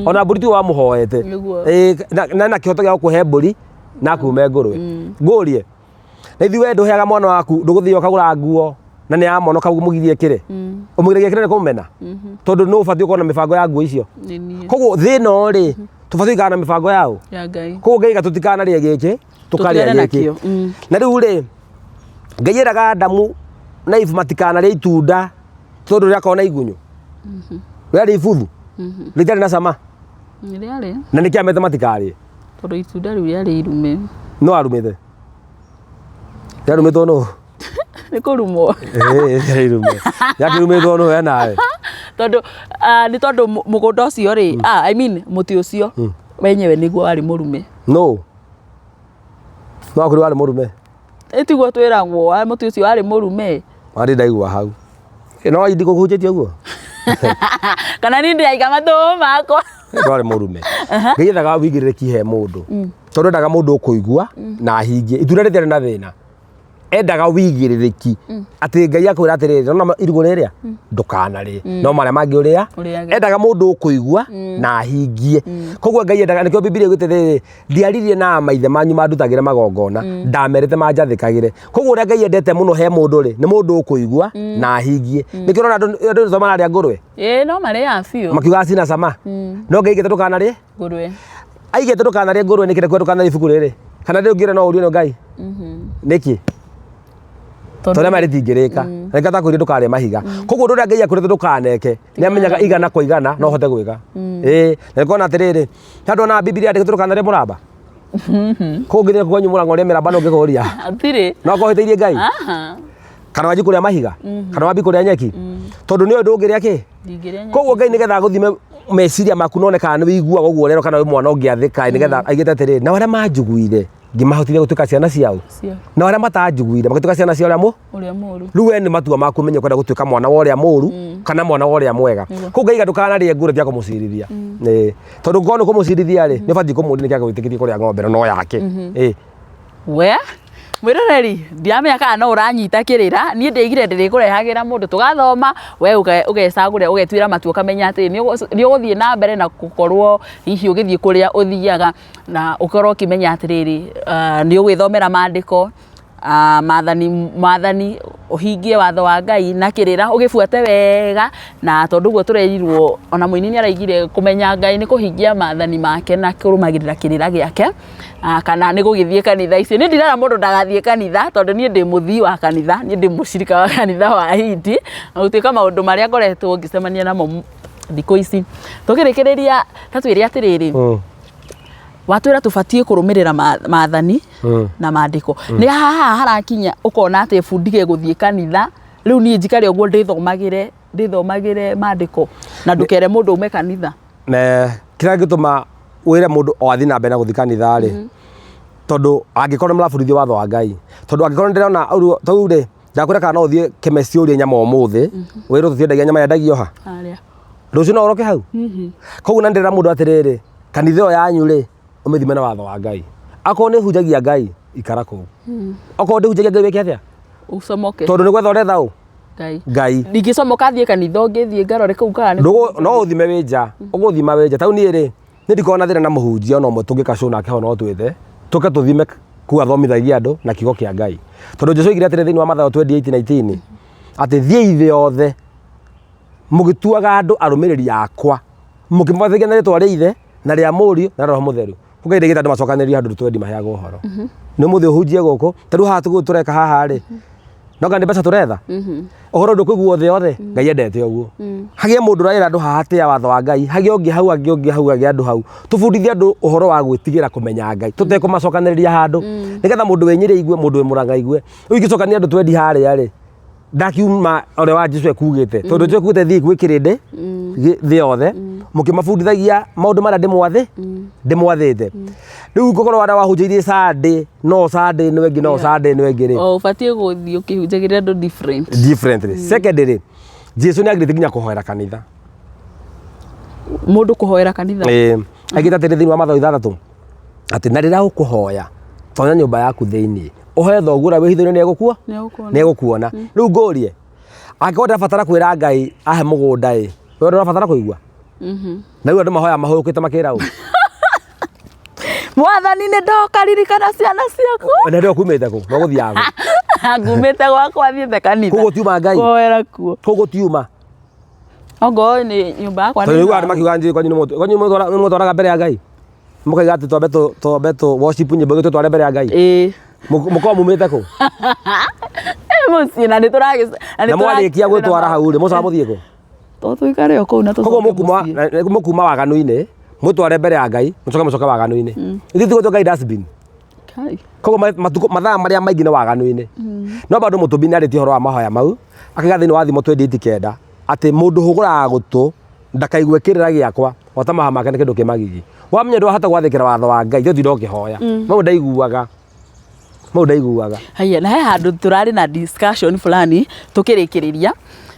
Ona mbũri tiwe wamũhoete. Nĩguo. Ĩĩ, na na kĩhoto gĩa gũkũhe mbũri na akume ngũrwe. Ngũrie. Na ithuĩ we ndũheaga mwana waku, ndũgũthiĩ ũkagũra nguo na nĩ yamonoka ũmũgirie ĩkĩre. Ũmũgiragia ĩkĩre nĩ kũmũmena. Tondũ nũ ũbatiĩ gũkorwo na mĩbango ya nguo icio. Nĩ niĩ. Koguo thĩ ĩno rĩ, tũbatiĩ gũikara na mĩbango yaũ. Ya Ngai. Koguo Ngai aiga tũtikanarĩe gĩkĩ, tũkarĩa Tũtigane gĩkĩ. nakĩo. Na rĩu rĩ, Ngai eraga Adamu na Eve matikanarĩe itunda tondũ rĩakoragwo na igunyũ. Rĩarĩ ibuthu. Rĩtarĩ na cama. Nĩ rĩarĩ. Na nĩkĩ amete matikarĩe? Tondũ itunda rĩu rĩarĩ irume. No arumĩte. Rĩarumĩtwo nũ? Nĩ kũrumwo. Ĩĩ, rĩarĩ irume. Rĩakĩrumĩtwo nũ we nawe? Tondũ nĩ tondũ mũgũnda ũcio rĩ, I mean mũtĩ ũcio wenyewe nĩguo warĩ mũrume. Nũ? No akwĩrwo warĩ mũrume? Ĩ tiguo twĩragwo, mũtĩ ũcio warĩ mũrume. Warĩ ndaigua hau. No ndikũhunjĩtie ũguo? Kana niĩ ndĩraiga matũ makwa. Ndwarĩ mũrume. Ngai endaga wĩigĩrĩrĩki he mũndũ. Tondũ endaga mũndũ ũkũigua na ahingie. Itunda rĩtiarĩ na thĩna. Endaga wĩigĩrĩrĩki. Atĩ Ngai akwĩra atĩrĩrĩ, nĩwona irigũ rĩrĩa? Ndũkanarĩe. No marĩa mangĩ ũrĩa? Ũrĩage. Endaga mũndũ ũkũigua na ahingie. Koguo Ngai endaga, nĩkĩo Bibilia ĩugĩte rĩrĩ, ndiaririe na maithe manyu mandutagĩre magongona, ndamerĩte manjathĩkagĩre. Koguo ũrĩa Ngai endete mũno he mũndũ rĩ, nĩ mũndũ ũkũigua na ahingie. Nĩkĩo ũrona andũ nĩ mararĩa ngũrwe. Ĩĩ no marĩaga biũ. Makiugaga cina cama. No Ngai aigĩte ndũkanarĩe? Ngũrwe. Aigĩte ndũkanarĩe ngũrwe nĩkĩ na ndũkanarĩe ibuku rĩrĩ? Kana rĩu ũngĩra no ũrio nĩ Ngai? Nĩkĩ? Tondũ Tondũ rĩtingĩrĩka. Na nĩkĩo atakwĩrire ndũkarĩe mahiga. Koguo ũndũ ũrĩa Ngai akwĩrĩte ndũkaneke, nĩ amenyaga igana kwa igana no ũhote gwĩka. Ĩĩ, na nĩkĩo atĩrĩrĩ, ta ndona Bibilia yandĩkĩtwo ndũkanarĩe mũramba. Koguo ũngĩthiĩ kwanyu mũrango ũrĩe mĩramba no ũngĩkũria. Hatirĩ. No akorwo ũhĩtĩirie Ngai. Aha. Kana wanjie kũrĩa mahiga. Kana wambie kũrĩa nyeki. Tondũ nĩ ũĩ ndũngĩrĩa kĩ? Ndingĩrĩa nyeki. Koguo Ngai nĩgetha agũthime meciria maku none kana nĩ wĩiguaga ũguo rero kana wĩ mwana ũngĩathĩka nĩgetha aigĩte atĩrĩrĩ, na arĩa manjiguire ngĩmahotithia gũtuĩka ciana ciao. Cia Na arĩa matanjiguire magĩtuĩka ciana cia ũrĩa mũ ũrĩa mũru. Rĩu we nĩ matua maku ũmenye ũkwenda gũtuĩka mwana wa ũrĩa mũru kana mwana wa ũrĩa mwega. Koguo Ngai aiga ndũkanarĩe ngũrwe tiga kũmũcirithia. Ĩĩ. Tondũ korwo nĩ kũmũcirithia rĩ, nĩ ũbatiĩ kũmũria nĩkĩ agwĩtĩkĩtie kũrĩa ng'ombe na no yake. Ĩĩ. We mwĩroreri ndiramenya kana no ũranyita kĩrĩra niĩ ndĩigire ndĩrĩkũrehagĩra mũndũ tũgathoma we ũgecagũrĩra ũgetuĩra matua ũkamenya atĩ nĩ ũgũthiĩ na mbere na gũkorwo hihi ũgĩthiĩ kũrĩa ũthiaga na ũkorwo ũkĩmenya atĩrĩrĩ, nĩ ũgwĩthomera mandĩko. Maathani maathani ũhingie watho wa Ngai na kĩrĩra ũgĩbuate wega na tondũ ũguo tũrerirwo ona mũini nĩ araigire kũmenya Ngai nĩ kũhingia maathani make na kũrũmagĩrĩra kĩrĩra gĩake kana nĩ gũgĩthiĩ kanitha icio. Niĩ ndirera mũndũ ndagathiĩ kanitha tondũ niĩ ndĩ mũthii wa kanitha, niĩ ndĩ mũcirika wa kanitha wa Hindi na gũtuĩka maũndũ marĩa ngoretwo ngĩcemania namo thikũ ici. Tũkĩrĩkĩrĩria ta twĩre atĩrĩrĩ, watwĩra tũbatiĩ kũrũmĩrĩra maathani na maandĩko. Nĩ haha harakinya ũkona atĩ bundi gĩgũthiĩ kanitha, rĩu niĩ njikare ũguo ndĩthomagĩre ndĩthomagĩre maandĩko na ndũkere mũndũ aume kanitha. Kĩrĩa gĩtũma wĩre mũndũ o athiĩ na mbere na gũthiĩ kanitha rĩ, tondũ angĩkorwo nĩ mũrabundithio watho wa Ngai, tondũ angĩkorwo nĩ ndĩrona rĩu rĩ, ndakwĩra kana no ũthiĩ chemist ũrĩe nyama ũmũthĩ, wĩrwo tũtiendagia nyama yendagio ha? Harĩa. Rũciũ no ũroke hau? Koguo na ndĩrera mũndũ atĩrĩrĩ, kanitha ĩyo yanyu rĩ, ũmĩthime na watho wa Ngai. Akorwo nĩ ĩhunjagia Ngai, ikara kũu. Okorwo ndĩhunjagia Ngai wĩke atĩa? Ũcomoke. Tondũ nĩ gwetha ũretha ũ? Ngai. Ngai. Ndingĩcomoka thiĩ kanitha ũngĩ thiĩ ngarore kũu kana nĩ No ũthime wĩ nja, ũgũthima wĩ nja. Ta rĩu niĩ rĩ, niĩ ndikoragwo na thĩna na mũhunjia ona ũmwe tũngĩka show nake ho no twĩte, tũke tũthime kũu athomithagia andũ na kiugo kĩa Ngai. Tondũ Jesũ oigire atĩrĩ thĩinĩ wa Mathayo 28:19, atĩ thiĩi thĩ yothe mũgĩtuaga andũ arũmĩrĩri akwa, mũkĩmabatithagia na rĩtwa rĩa Ithe na rĩa Mũriũ na Roho Mũtheru. Ngai ndaigĩte andũ macokanĩrĩrio handũ twendi maheagwo ũhoro. Nĩ ũmũthĩ ũhunjie gũkũ, ta rĩu haha tũguo tũreka haha rĩ, no kana nĩ mbeca tũretha? Ũhoro ndũkũiguo thĩ yothe, Ngai endete ũguo. Hagĩe mũndũ ũraĩra andũ haha atĩa watho wa Ngai, hagĩe ũngĩ hau, hagĩe ũngĩ hau, hagĩe andũ hau. Tũbundithie andũ ũhoro wa gwĩtigĩra kũmenya Ngai, tũtekũmacokanĩrĩria handũ, nĩgetha mũndũ wĩ Nyĩrĩ aigue, mũndũ wĩ Mũrang'a aigue. Rĩu ingĩcokania andũ twendi harĩa rĩ, ndakiuma ũrĩa wa Jesu ekugĩte tondũ Jesu ekugĩte thiĩ gwĩ kĩrĩndĩ thĩ yothe mũkĩmabundithagia maũndũ marĩa ndĩmwathĩ ndĩmwathĩte rĩu ngũkorwo arĩa wahunjĩirie Sunday no Sunday ĩno ĩngĩ no Sunday ĩno ĩngĩ rĩ O ũbatiĩ gũthiĩ ũkĩhunjagĩria andũ different. Differently. Secondly, Jesu nĩ agirĩte nginya kũhoera kanitha. Mũndũ kũhoera kanitha. Ĩĩ, aigĩte atĩrĩ thĩinĩ wa Mathayo 6 atĩ na rĩrĩa ũkũhoya tonya nyũmba yaku thĩinĩ ũhoe thoguo ũrĩa wĩ hitho-inĩ nĩegũkuo Nĩegũkuona. nĩegũkuona rĩu ngũrie angĩkorwo ndĩrabatara kwĩra Ngai ahe mũgũnda ĩ we ndũrabatara kũigua na rĩu andũ mahoya mahũyũkĩte makĩra ũ? Mwathani nĩ ndoka ririkana ciana ciaku. Na ndĩo kumĩte kũ no gũthiaga kũ? Ngumĩte gwakwa thiĩte kanitha. Kũguo tiuma Ngai. Kũhoera kuo. Kũguo tiuma. Ongorwo nĩ nyũmba yakwa Tondũ rĩu andũ makiuga njũĩ kwanyu kwanyu nĩ mũtwaraga mbere ya Ngai. Mũkaiga atĩ twambe twambe tũ worship nyĩmbo itũ tware mbere ya Ngai. Ĩĩ. Mũkoragwo mumĩte kũ? Mũciĩ na nĩ tũragĩ na mwarĩkia gwĩtwara hau rĩ, mũcoka mũthiĩ kũ? To tũikare o kũu na tũcoke Koguo mũkuma mũkuma waganu-inĩ, mwĩtware mbere ya Ngai, mũcoke mũcoke waganu-inĩ. Ithuĩ tũgwĩtwo Ngai dustbin. Kai. Koguo matukũ mathaa marĩa maingĩ nĩ waganu-inĩ. No bado mũtũmbi nĩ arĩtie ũhoro wa mahoya mau, akaiga thĩinĩ wa Thimo 28:9 atĩ mũndũ ũhũgũraga gũtũ ndakaigue kĩrĩra gĩakwa o ta mahoya make nĩ kĩndũ kĩ magigi. Wamenya ndwahota gwathĩkĩra watho wa Ngai, tũtinda ũkĩhoya. Mau ndaiguaga. Mau ndaiguaga. Haya, na he handũ tũrarĩ na discussion fulani tũkĩrĩkĩrĩria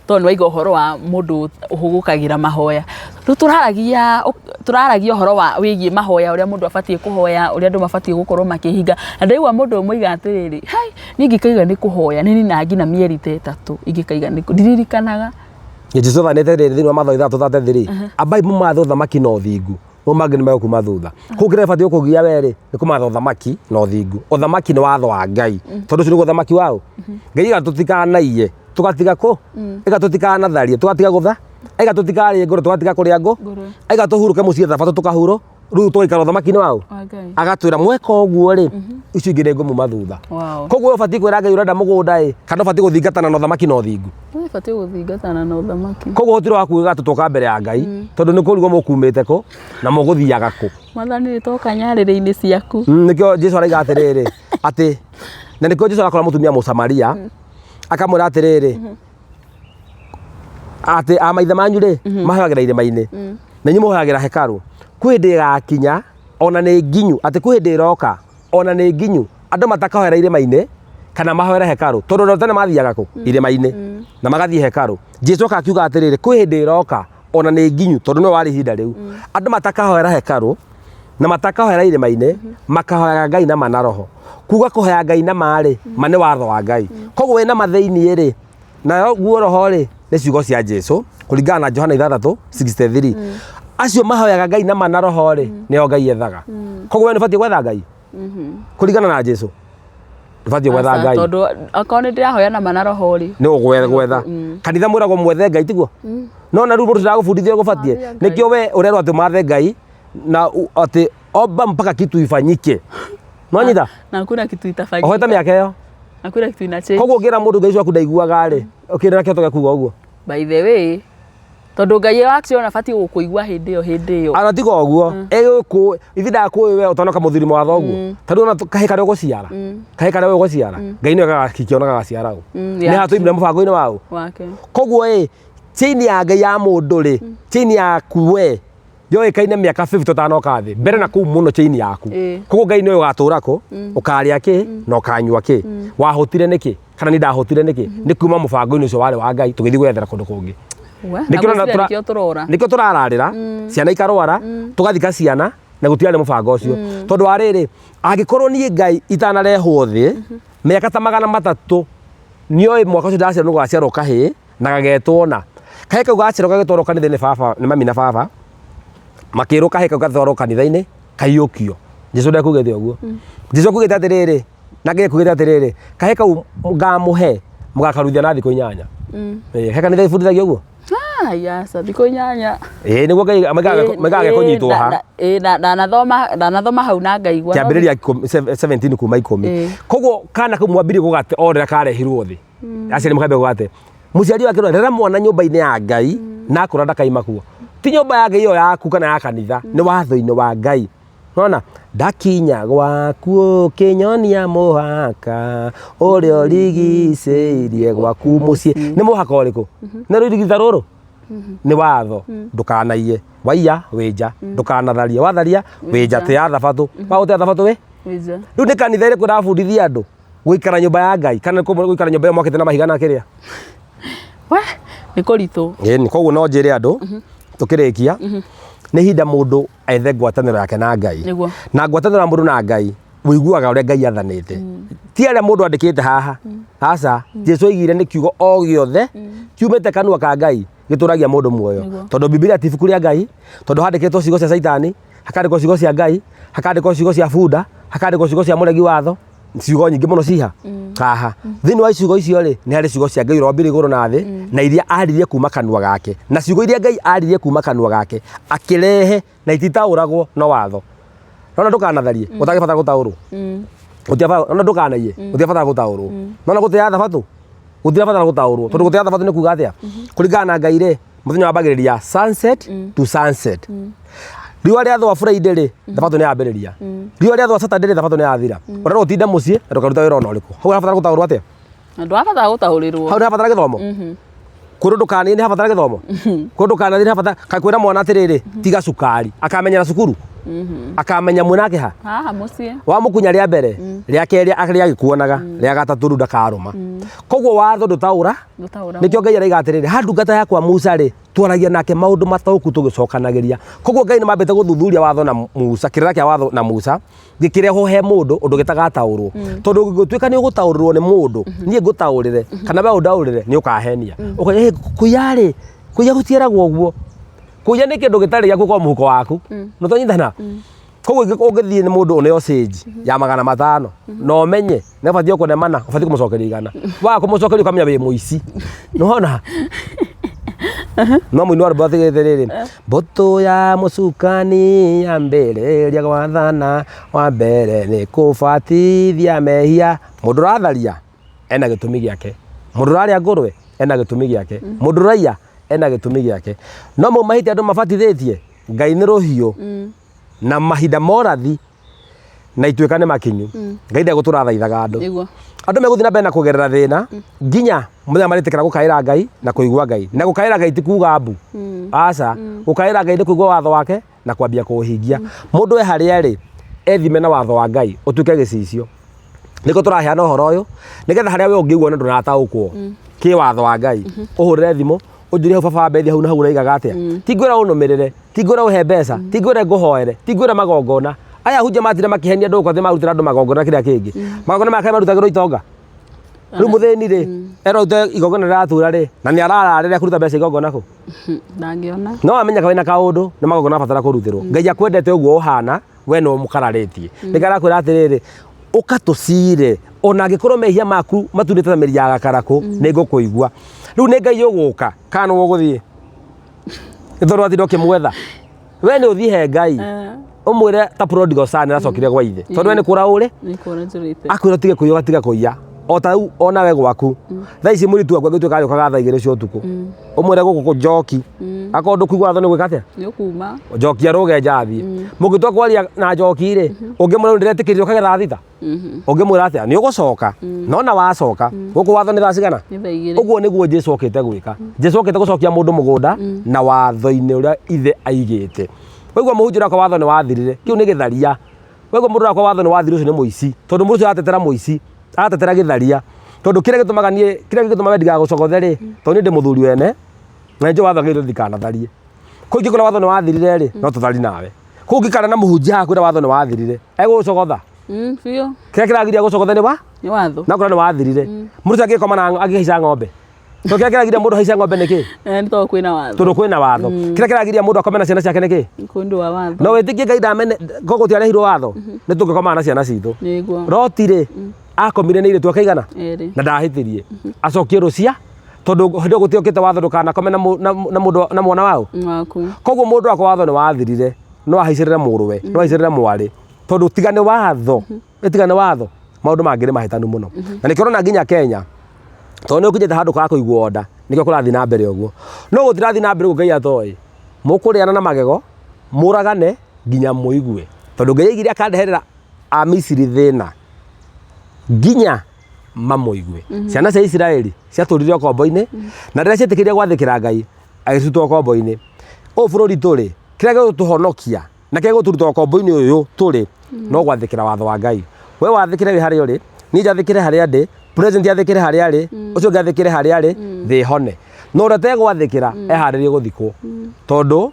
tondũ nĩ waiga ũhoro wa mũndũ ũhũgũkagĩra mahoya. Rĩu tũraragia tũraragia ũhoro wa wĩgiĩ mahoya ũrĩa mũndũ abatiĩ kũhoya, ũrĩa andũ mabatiĩ gũkorwo makĩhinga. Na ndaigua mũndũ ũmwe oiga atĩrĩrĩ, hai, niĩ ingĩkaiga nĩ kũhoya nĩ ninaga nginya mĩeri ta 3 ingĩkaiga nĩ ndirikanaga. Jesũ athanĩte rĩrĩ thĩinĩ wa Mathayo 6:33, ambai mũmathe ũthamaki na ũthingu, mau mangĩ nĩ megũkuma thutha. Koguo kĩrĩa gĩbatiĩ gũkũgia we rĩ, nĩ kũmatha ũthamaki na ũthingu. Ũthamaki nĩ watho wa Ngai, tondũ ũcio nĩguo ũthamaki waũ? Ngai aiga tũtikanaiye, tũgatiga kũ? Aiga tũtikanatharie, tũgatiga gũtha? Aiga tũtikarĩe ngũrwe, tũgatiga kũrĩa ngũ? Aiga tũhurũke mũciĩ thabatũ tũkahurũ? Rĩu tũgaikara ũthamaki-inĩ waũ? Wa Ngai. Agatwĩra mweka ũguo rĩ, icio ingĩ nĩ ngũmuma thutha. Wow. Koguo we ũbatiĩ kwĩra Ngai ũrenda mũgũnda ĩ, kana ũbatiĩ gũthingatana na ũthamaki na ũthingu? Nĩ ũbatiĩ gũthingatana na ũthamaki. Koguo gũtirĩ wa kuga atĩ twoka mbere ya Ngai, tondũ nĩ kũrigwo mũkumĩte kũ na mũgũthiaga kũ. Mwathani nĩ twoka nyarĩrĩ-inĩ ciaku. Nĩkĩo Jesu araiga atĩrĩrĩ, atĩ na nĩkĩo Jesu arakora mũtumia Mũsamaria, akamwĩra atĩrĩrĩ, atĩ a maithe manyu rĩ, mahoyagĩra irĩma-inĩ, na inyuĩ mũhoyagĩra hekarũ. Kwĩ hĩndĩ ĩgakinya, ona nĩ nginyu, atĩ kwĩ hĩndĩ ĩroka, ona nĩ nginyu, andũ matakahoera irĩma-inĩ, kana mahoere hekarũ. Tondũ andũ a tene mathiaga kũ? Irĩma-inĩ, na magathiĩ hekarũ. Jesu oka akiuga atĩrĩrĩ, kwĩ hĩndĩ ĩroka, ona nĩ nginyu, tondũ nĩwe warĩ ihinda rĩu, andũ matakahoera hekarũ, na matakahoera irĩma-inĩ, makahoyaga Ngai na ma na roho. Kuga kũhoya Ngai na ma rĩ, ma nĩ watho wa Ngai. Koguo wĩna ma thĩiniĩ rĩ, nayo guo roho rĩ, nĩ ciugo cia Jesu, kũringana na Johana 6:63. Acio mahoyaga Ngai na ma na roho rĩ, nĩo Ngai ethaga. Koguo we nĩ ũbatiĩ gwetha Ngai, kũringana na Jesu. Ndũbatiĩ gwetha Aca, Ngai. Tondũ akorwo nĩ ndĩrahoya na ma na roho rĩ. Nĩ ũgwetha gwetha. Kanitha mwĩragwo mwethe Ngai tiguo? No na rĩu mũndũ ndagũbundithia ũrĩa gũbatiĩ. Mathe Ngai. Nĩkĩo we ũrerwo atĩ mathe Ngai na atĩ omba mpaka kitu ifanyike. Nwanyita? Na hakuna kitu itafanyika. Ũhoete mĩaka ĩyo. Hakuna kitu ina change. Koguo ũngĩra mũndũ Ngai ũcio waku ndaiguaga rĩ, ũkĩrĩ na kĩhoto gĩa kuga ũguo. By the way, tondũ Ngai actually ona abatiĩ gũkũigua hĩndĩ ĩyo hĩndĩ ĩyo. Ana tiga ũguo, ĩgũkũ ithi ndakũĩ we ũtanoka mũthuri wa thoguo. Ta rĩu ona kahĩ karĩa ũgũciara, kahĩ karĩa we ũgũciara, Ngai nĩwe gagakikia ona gagaciara ũ. Nĩ hatũimire mũbango-inĩ wa ũ. Wake. Koguo ĩ, chain ya Ngai ya mũndũ rĩ, chain yaku we yoĩkaine mĩaka 50 ũtanoka thĩ mbere na kũu mũno chain yaku. Koguo Ngai nĩwe ũgatũra kũ, ũkarĩa kĩ na ũkanyua kĩ. Wahũtire nĩkĩ kana niĩ ndahũtire nĩkĩ? Nĩ kuma mũbango-inĩ ũcio warĩ wa Ngai tũgĩthiĩ gwethera kũndũ kũngĩ. We, na Nĩkĩo ũrona ngwĩciria nĩkĩo tũrora. Nĩkĩo tũrararĩra, ciana ikarwara, tũgathika ciana na gũtiarĩ mũbango ũcio. Tondũ wa rĩrĩ, angĩkorwo niĩ Ngai itanarehwo thĩ, mĩaka ta 300 nĩoĩ mwaka ũcio ndaciarwo nĩ gũgaciarwo kahĩĩ na gagetwo na. Kahĩĩ kau gaciarwo gagĩtwarwo kanitha-inĩ nĩ baba, nĩ mami na baba, makĩrwo kahĩĩ kau gatwarwo kanitha-inĩ kaiyũkio. Jesu ndekugĩte ũguo. Jesu ekugĩte atĩrĩrĩ, na Ngai ekugĩte atĩrĩrĩ, kahĩĩ kau ngamũhe mũgakaruithia na thikũ 8. He kanitha ibundithagio ũguo? Ah, yes, thikũ 8. Ĩĩ nĩguo Ngai maigaga kũnyitwo ha. Ĩĩ, ndanathoma hau na ngaigua. Kĩambĩrĩria 17 kuma 10. Koguo kana kau mwambirie gũgate o rĩrĩa karehirwo thĩ. Aciari mũkambia gũgate. Mũciari wake rera mwana nyũmba-inĩ ya Ngai na akũra ndakaima kuo. Ti nyũmba ya Ngai ĩyo yaku kana ya kanitha, nĩ watho-inĩ wa Ngai. Nona ndakinya gwaku ũkĩnyonia mũhaka ũrĩa ũrigicĩirie gwaku mũciĩ. Nĩ mũhaka ũrĩkũ? Nĩ rũirigitha rũrũ? Nĩ watho. Ndũkanaiye. Waiya wĩ nja. Ndũkanatharie. Watharia wĩ nja. Tĩa thabatũ. Wagũtĩa thabatũ wĩ? Wĩ nja. Rĩu nĩ kanitha ĩrĩkũ ĩrabundithia andũ gũikara nyũmba ya Ngai kana gũikara nyũmba ĩyo mwakĩte na mahiga na kĩrĩa? We, nĩ kũritũ. Ĩni, koguo no njĩre andũ tũkĩrĩkia nĩ ihinda mũndũ ethe ngwatanĩro yake na Ngai. Nĩguo. Na ngwatanĩro ya mũndũ na Ngai ũiguaga ũrĩa Ngai athanĩte. Ti arĩa mũndũ andĩkĩte haha. Aca, Jesu oigire nĩ kiugo o gĩothe kiumĩte kanua ka Ngai gĩtũragia mũndũ muoyo. Tondũ Bibilia ti ibuku rĩa Ngai, tondũ handĩkĩtwo ciugo cia Caitani, hakandĩkwo ciugo cia Ngai, hakandĩkwo ciugo cia bunda, hakandĩkwo ciugo cia mũregi watho, ciugo nyingĩ mũno ciha haha. Thĩinĩ wa ciugo icio rĩ, nĩ harĩ ciugo cia Ngai ũrĩa wombire igũrũ na thĩ, na iria aririe kuma kanua gake. Na ciugo iria Ngai aririe kuma kanua gake, akĩrehe na ititaũragwo no watho. Nona ndũkanatharie, ũtangĩbatara gũtaũrwo. Gũtiabatara, nona ndũkanaiye, gũtiabatara gũtaũrwo. Nona gũtĩa thabatũ, gũtirabatara gũtaũrwo. Tondũ gũtĩa thabatũ nĩ kuga atĩa? Kũringana na Ngai rĩ, mũthenya wambagĩrĩria sunset to sunset. Riũa rĩathũa Friday rĩ, thabatũ nĩ yambĩrĩria. Riũa rĩathũa Saturday rĩ, thabatũ nĩ yathira. Ũrerwo ũtinde mũciĩ na ndũkaruta wĩra ona ũrĩkũ. Hau harabatara gũtaũrwo atĩa? Na ndũrabatara gũtaũrĩrwo. Hau nĩhabatara gĩthomo? Kwĩrwo ndũkanaiye nĩhabatara gĩthomo? Kwĩrwo ndũkanathiĩ nĩhabatara, kaĩ kwĩra mwana atĩrĩrĩ, tiga cukari, akamenyera cukuru? Akamenya mwĩnake ha? Haha mũciĩ. Wamũkunya rĩa mbere, rĩa kerĩ arĩa agĩkuonaga, rĩa gatatũ rĩu ndakarũma. Koguo watho ndũtaũra, Ndũtaũragwo. nĩkĩo Ngai araiga atĩrĩrĩ, ha ndungata yakwa Musa rĩ, twaragia nake maũndũ mataũku tũgĩcokanagĩria. Koguo Ngai nĩmambĩte gũthuthuria watho na Musa, kĩrĩra kĩa watho na Musa, gĩkĩrehwo he mũndũ ũndũ gĩtagataũrwo. Tondũ ũngĩtuĩka nĩ ũgũtaũrĩrwo nĩ mũndũ, niĩ ngũtaũrĩre, kana we ũndaũrĩre, nĩ ũkahenia. Ũkoiga, "Ĩ, kũiya rĩ, kũiya gũtiĩragwo ũguo. Kũiya nĩ kĩndũ gĩtarĩ gĩaku gĩkoragwo mũhuko waku. Nĩ twanyitana? Koguo ũngĩthiĩ nĩ mũndũ ũneo change ya 500 na ũmenye nĩ ũbatiĩ kũne mana, ũbatiĩ kũmũcokeria 100. Waga kũmũcokeria ũkamenya wĩ mũici. Nĩ wona? No mũini wa rwĩmbo atigĩte rĩrĩ, mbũtũ ya mũcukani yambĩrĩria gwathana, wa mbere nĩ kũbatithia mehia. Mũndũ ũratharia ena gĩtũmi gĩake, mũndũ ũrarĩa ngũrwe ena gĩtũmi gĩake, mũndũ ũraiya ena gĩtũmi gĩake. No mau mahĩtia andũ mabatithĩtie, Ngai nĩ rũhiũ na mahinda morathi na ituĩka nĩ makinyu. Ngai ndegũtũra athaithaga andũ. Nĩguo. Andũ megũthiĩ na mbere na kũgerera thĩna nginya mũthenya marĩtĩkĩra gũkaĩra Ngai na kũigua Ngai. Na gũkaĩra Ngai ti kuga mbu. Aca, gũkaĩra Ngai nĩ kũigua watho wake na kwambia kũũhingia. Mũndũ e harĩa arĩ ethime na watho wa Ngai ũtuĩke gĩcicio. Nĩkĩo tũraheana ũhoro ũyũ nĩgetha harĩa we ũngĩigua na ndũrataũkwo kĩ watho wa Ngai ũhũrĩre thimũ ũnjũrie hau baba wa Bethi hau na hau ũraigaga atĩa. Ti ngwĩra ũnũmĩrĩre, ti ngwĩra ũhe mbeca, ti ngwĩra ngũhoere, ti ngwĩra magongona. Aya ahunjia matinda makĩhenia andũ gũkũ atĩ marutĩra andũ magongona kĩrĩa kĩngĩ. Magongona maya kaĩ marutagĩrwo itonga? Rĩu mũthĩni rĩ, erwo arute igongona rĩratura rĩ, na nĩ arararĩra kũruta mbeca igongona kũ? Ndangĩona. No amenya kaĩ na kaũndũ nĩ magongona abatara kũrutĩrwo. Ngai akwendete ũguo ũhana, we nĩwe ũmũkararĩtie. Nĩkĩo arakwĩra atĩrĩrĩ, Ũka tũcire ona angĩkorwo mehia maku maturĩte ta mĩri ya gakarakũ, nĩ ngũkũigua. Rĩu nĩ Ngai ũgũka kana nĩwe ũgũthiĩ? Nĩ tondũ watinda ũkĩmwetha. We nĩ ũthiĩ he Ngai ũmwĩre ta prodigal son aracokire gwa ithe, tondũ we nĩ kũra ũrĩ Nĩ kũra njũrĩte. Akwĩra ũtige kũiya, ũgatiga kũiya. O ta rĩu onawe gwaku thaa ici, mũirĩtu waku angĩtuĩka arĩũkaga thaa 2 cia ũtukũ, ũmwĩre gũkũ kũ njoki, akorwo ndũkũigua watho nĩ gwĩka atĩa? Nĩ ũkuma. Njoki arũge nja athiĩ. Mũngĩtua kwaria na njoki rĩ, ũngĩmwĩra rĩu ndĩretĩkĩrire ũkage thaa 6, ũngĩmwĩra atĩa? Nĩ ũgũcoka. No na wacoka gũkũ, watho nĩ thaa cigana? Nĩ thaa 2. Ũguo nĩguo Jesu okĩte gwĩka. Jesu okĩte gũcokia mũndũ mũgũnda na watho-inĩ ũrĩa ithe aigĩte. Waigua mũhunjia ũrakwa watho nĩ wathirire, kĩu nĩ gĩtharia. Waigua mũndũ ũrakwa watho nĩ wathirire, ũcio nĩ mũici, tondũ mũndũ ũcio aratetera mũici, aratetera gĩtharia. Tondũ kĩrĩa gĩtũmaga niĩ, kĩrĩa gĩtũmaga we ndigagũcogothe rĩ, tondũ niĩ ndĩ mũthuri wene na nĩ njũĩ watho wagĩrĩirwo ndikanatharie. Koguo ingĩkora watho nĩ wathirire rĩ, no tũthari nawe. Koguo ũngĩkara na mũhunjia haha kwĩra watho nĩ wathirire, egũgũcogotha. Biũ. Kĩrĩa kĩragiria gũcogothe nĩ wa? Nĩ watho. Na okorwo nĩ wathirire. Mũndũ ũcio angĩkoma na angĩhaica ng'ombe. To kĩrĩa kĩragiria mũndũ haice ng'ombe nĩ kĩ? Nĩ tondũ kwĩna watho. Tondũ kwĩna watho. Kĩrĩa kĩragiria mũndũ akome na ciana ciake nĩ kĩ? Nĩ ũndũ wa watho. No wĩtĩkie Ngai ndamene koguo gũtiarehirwo watho, nĩ tũngĩkomaga na ciana citũ. Nĩguo. Loti rĩ, akomire nĩ airĩtu akaigana? Erĩ. Na ndahĩtirie. Acokie rũcia tondũ hĩndĩ ĩyo gũtiokĩte watho ndũkanakome na mũ- na na mũndũ na mwana waũ. Waku. Koguo mũndũ akwa watho nĩ wathirire, no ahaicĩrĩre mũrũwe, no ahaicĩrĩre mwarĩ, tondũ tiga nĩ watho, tiga nĩ watho, maũndũ mangĩ nĩ mahĩtanu mũno. Na nĩkĩo ũrona nginya Kenya, tondũ nĩ ũkinyĩte handũ ka kũigwo nda, nĩkĩo kũrathiĩ na mbere ũguo. No gũtirathiĩ na mbere ũguo Ngai atoĩ. Mũkũrĩana na magego, mũragane nginya mũigue. Tondũ Ngai aigire akandeherera Amisiri thĩna nginya mamũigue. Ciana cia Isiraeli ciatũrire ũkombo-inĩ, na rĩrĩa cietĩkĩrire gwathĩkĩra Ngai, agĩciruta ũkombo-inĩ. Ũyũ bũrũri tũrĩ, kĩrĩa gĩgũtũhonokia na kĩrĩa gĩgũtũruta ũkombo-inĩ ũyũ tũrĩ no gwathĩkĩra watho wa Ngai. We wathĩkĩre wĩ harĩa ũrĩ, niĩ njathĩkĩre harĩa ndĩ, president athĩkĩre harĩa arĩ, ũcio ũngĩ athĩkĩre harĩa arĩ, thĩ ĩhone. No ũrĩa ũtegwathĩkĩra eharĩrie gũthikwo, tondũ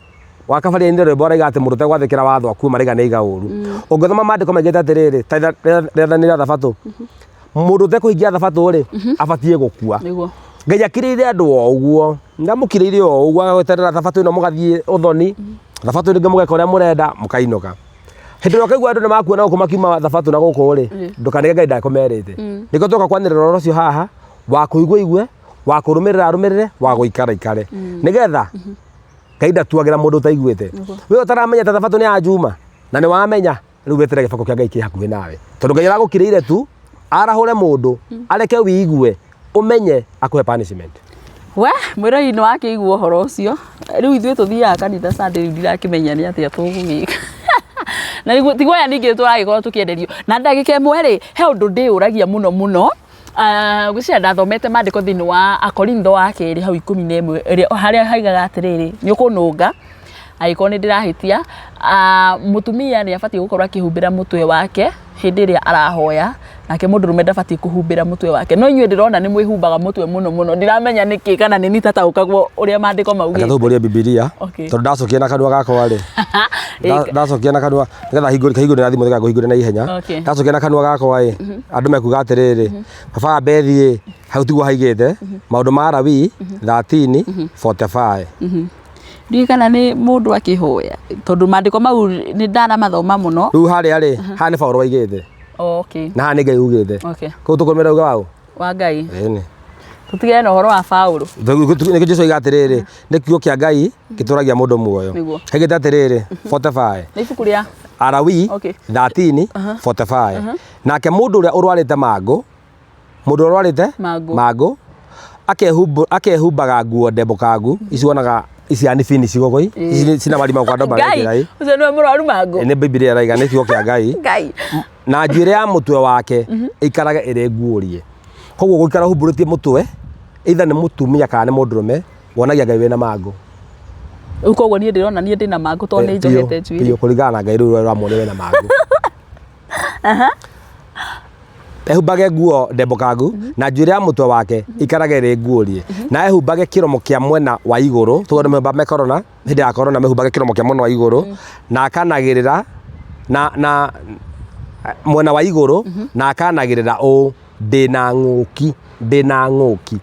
wakabaria ainire rwĩmbo araiga atĩ mũndũ ũtegwathĩkĩra watho akue, maraiga nĩ aiga ũru. Ũngĩthoma maandĩko maigĩte atĩrĩrĩ, ta rĩathani rĩa thabatũ, mũndũ ũtekũhingia thabatũ rĩ, abatiĩ gũkua. Nĩguo. Ngai akirĩire andũ o ũguo, ndamũkirĩire o ũguo, agagweterera thabatũ ĩno mũgathiĩ ũthoni, thabatũ ĩno ĩngĩ mũgeka ũrĩa mũrenda, mũkainũka. Hĩndĩ ĩrĩa ũkaigua andũ nĩ makuona gũkũ makiuma thabatũ na gũkũ rĩ, ndũkanige Ngai ndakũmerĩte. Nĩkĩo twoka kwanĩrĩra ũhoro ũcio haha, wa kũigua aigue, wa kũrũmĩrĩra arũmĩrĩre, wa gũikara aikare. Nĩgetha Ngai ndatuagĩra mũndũ ũtaiguĩte. We ũtaramenya ta thabatũ nĩ ya Juma, na nĩ wamenya, rĩu weterere gĩbako kĩa Ngai kĩ hakuhĩ nawe. Tondũ Ngai aragũkirĩire tu, arahũre mũndũ, areke wĩigue, ũmenye, akũhe punishment. We mwĩrori nĩ wakĩigua ũhoro ũcio. Rĩu ithuĩ tũthiaga kanitha Sunday, rĩu ndirakĩmenya nĩ atĩa tũgũgĩka. Na nĩguo tiguo aya ningĩ tũragĩkorwo tũkĩenderio. Na ndagĩka ĩmwe rĩ, he ũndũ ndĩyũragia mũno mũno. Ngwĩciria ndathomete maandĩko thĩinĩ wa Akorintho wa kerĩ hau 11 ĩrĩa harĩa haugaga atĩrĩrĩ, nĩ ũkũnũnga angĩkorwo nĩ ndĩrahĩtia, mũtumia nĩ abatiĩ gũkorwo akĩhumbĩra mũtwe wake hĩndĩ ĩrĩa arahoya, nake mũndũrũme ndabatiĩ kũhumbĩra mũtwe wake. No inyuĩ ndĩrona nĩ mwĩhumbaga mũtwe mũno mũno, ndiramenya nĩkĩ kana nĩ niĩ itataũkagwo ũrĩa maandĩko Reke maugĩte. tũhumbũrie Bibilia Okay. tondũ ndacokia na kanua gakwa rĩ, ndacokia na kanua nĩgetha hingũre kahingũre na thimũ nĩgetha ngũhingũre na ihenya. Okay. Ndacokia na kanua gakwa ĩ, andũ mekuga atĩrĩrĩ, baba wa Bethi ĩ, hau tiguo haigĩte maũndũ ma Lawi 13:45. Ndiũĩ kana nĩ mũndũ akĩhoya tondũ maandĩko mau nĩ ndanamathoma mũno. Rĩu harĩa rĩ, haha nĩ Paũlũ waigĩte Okay. na haha nĩ Ngai ugĩte. Okay. Koguo tũkũrũmĩrĩra uge waũ? Wa Ngai. Ĩni. Tũtigane na ũhoro wa Paũlũ. Nĩkĩo Jesũ oiga atĩrĩrĩ, nĩ kiugo kĩa Ngai gĩtũragia mũndũ muoyo. Nĩguo. Haigĩte atĩrĩrĩ, 45. Nĩ ibuku rĩa Alawii Okay. 13:45. Nake mũndũ ũrĩa ũrwarĩte mangũ, mũndũ ũrĩa ũrwarĩte Mangũ. mangũ akehumbaga nguo ndembũkangu, ici wonaga ici yani finish gũkũ ici cina marima kwa andũ Ngai marekĩra ĩ. ũcio nĩwe mũrwaru mangũ. Nĩ Bibilia ĩraiga, nĩ kiugo kĩa Ngai. Ngai. Na njuĩrĩ ya mũtwe wake ĩikarage ĩrĩ nguũrie. Koguo gũikara ũhumbũrĩtie mũtwe, either nĩ mũtumia kana nĩ mũndũrũme, wonagia Ngai wĩna mangũ. Rĩu koguo niĩ ndĩrona niĩ ndĩna mangũ tondũ nĩ njohete njuĩrĩ. Biũ, kũringana na Ngai rĩu we ũramuonia wĩna mangũ. Ehumbage nguo ndembũkangu na njuĩrĩ ya mũtwe wake ikarage ĩrĩ nguũrie, na ehumbage kĩromo kĩa mwena wa igũrũ, tondũ andũ mehumbaga me corona, hĩndĩ ya corona mehumbage kĩromo kĩa mwena wa igũrũ, na akanagĩrĩra na mwena wa igũrũ, na akanagĩrĩra ũũ, ndĩna ng'ũki, ndĩna ng'ũki.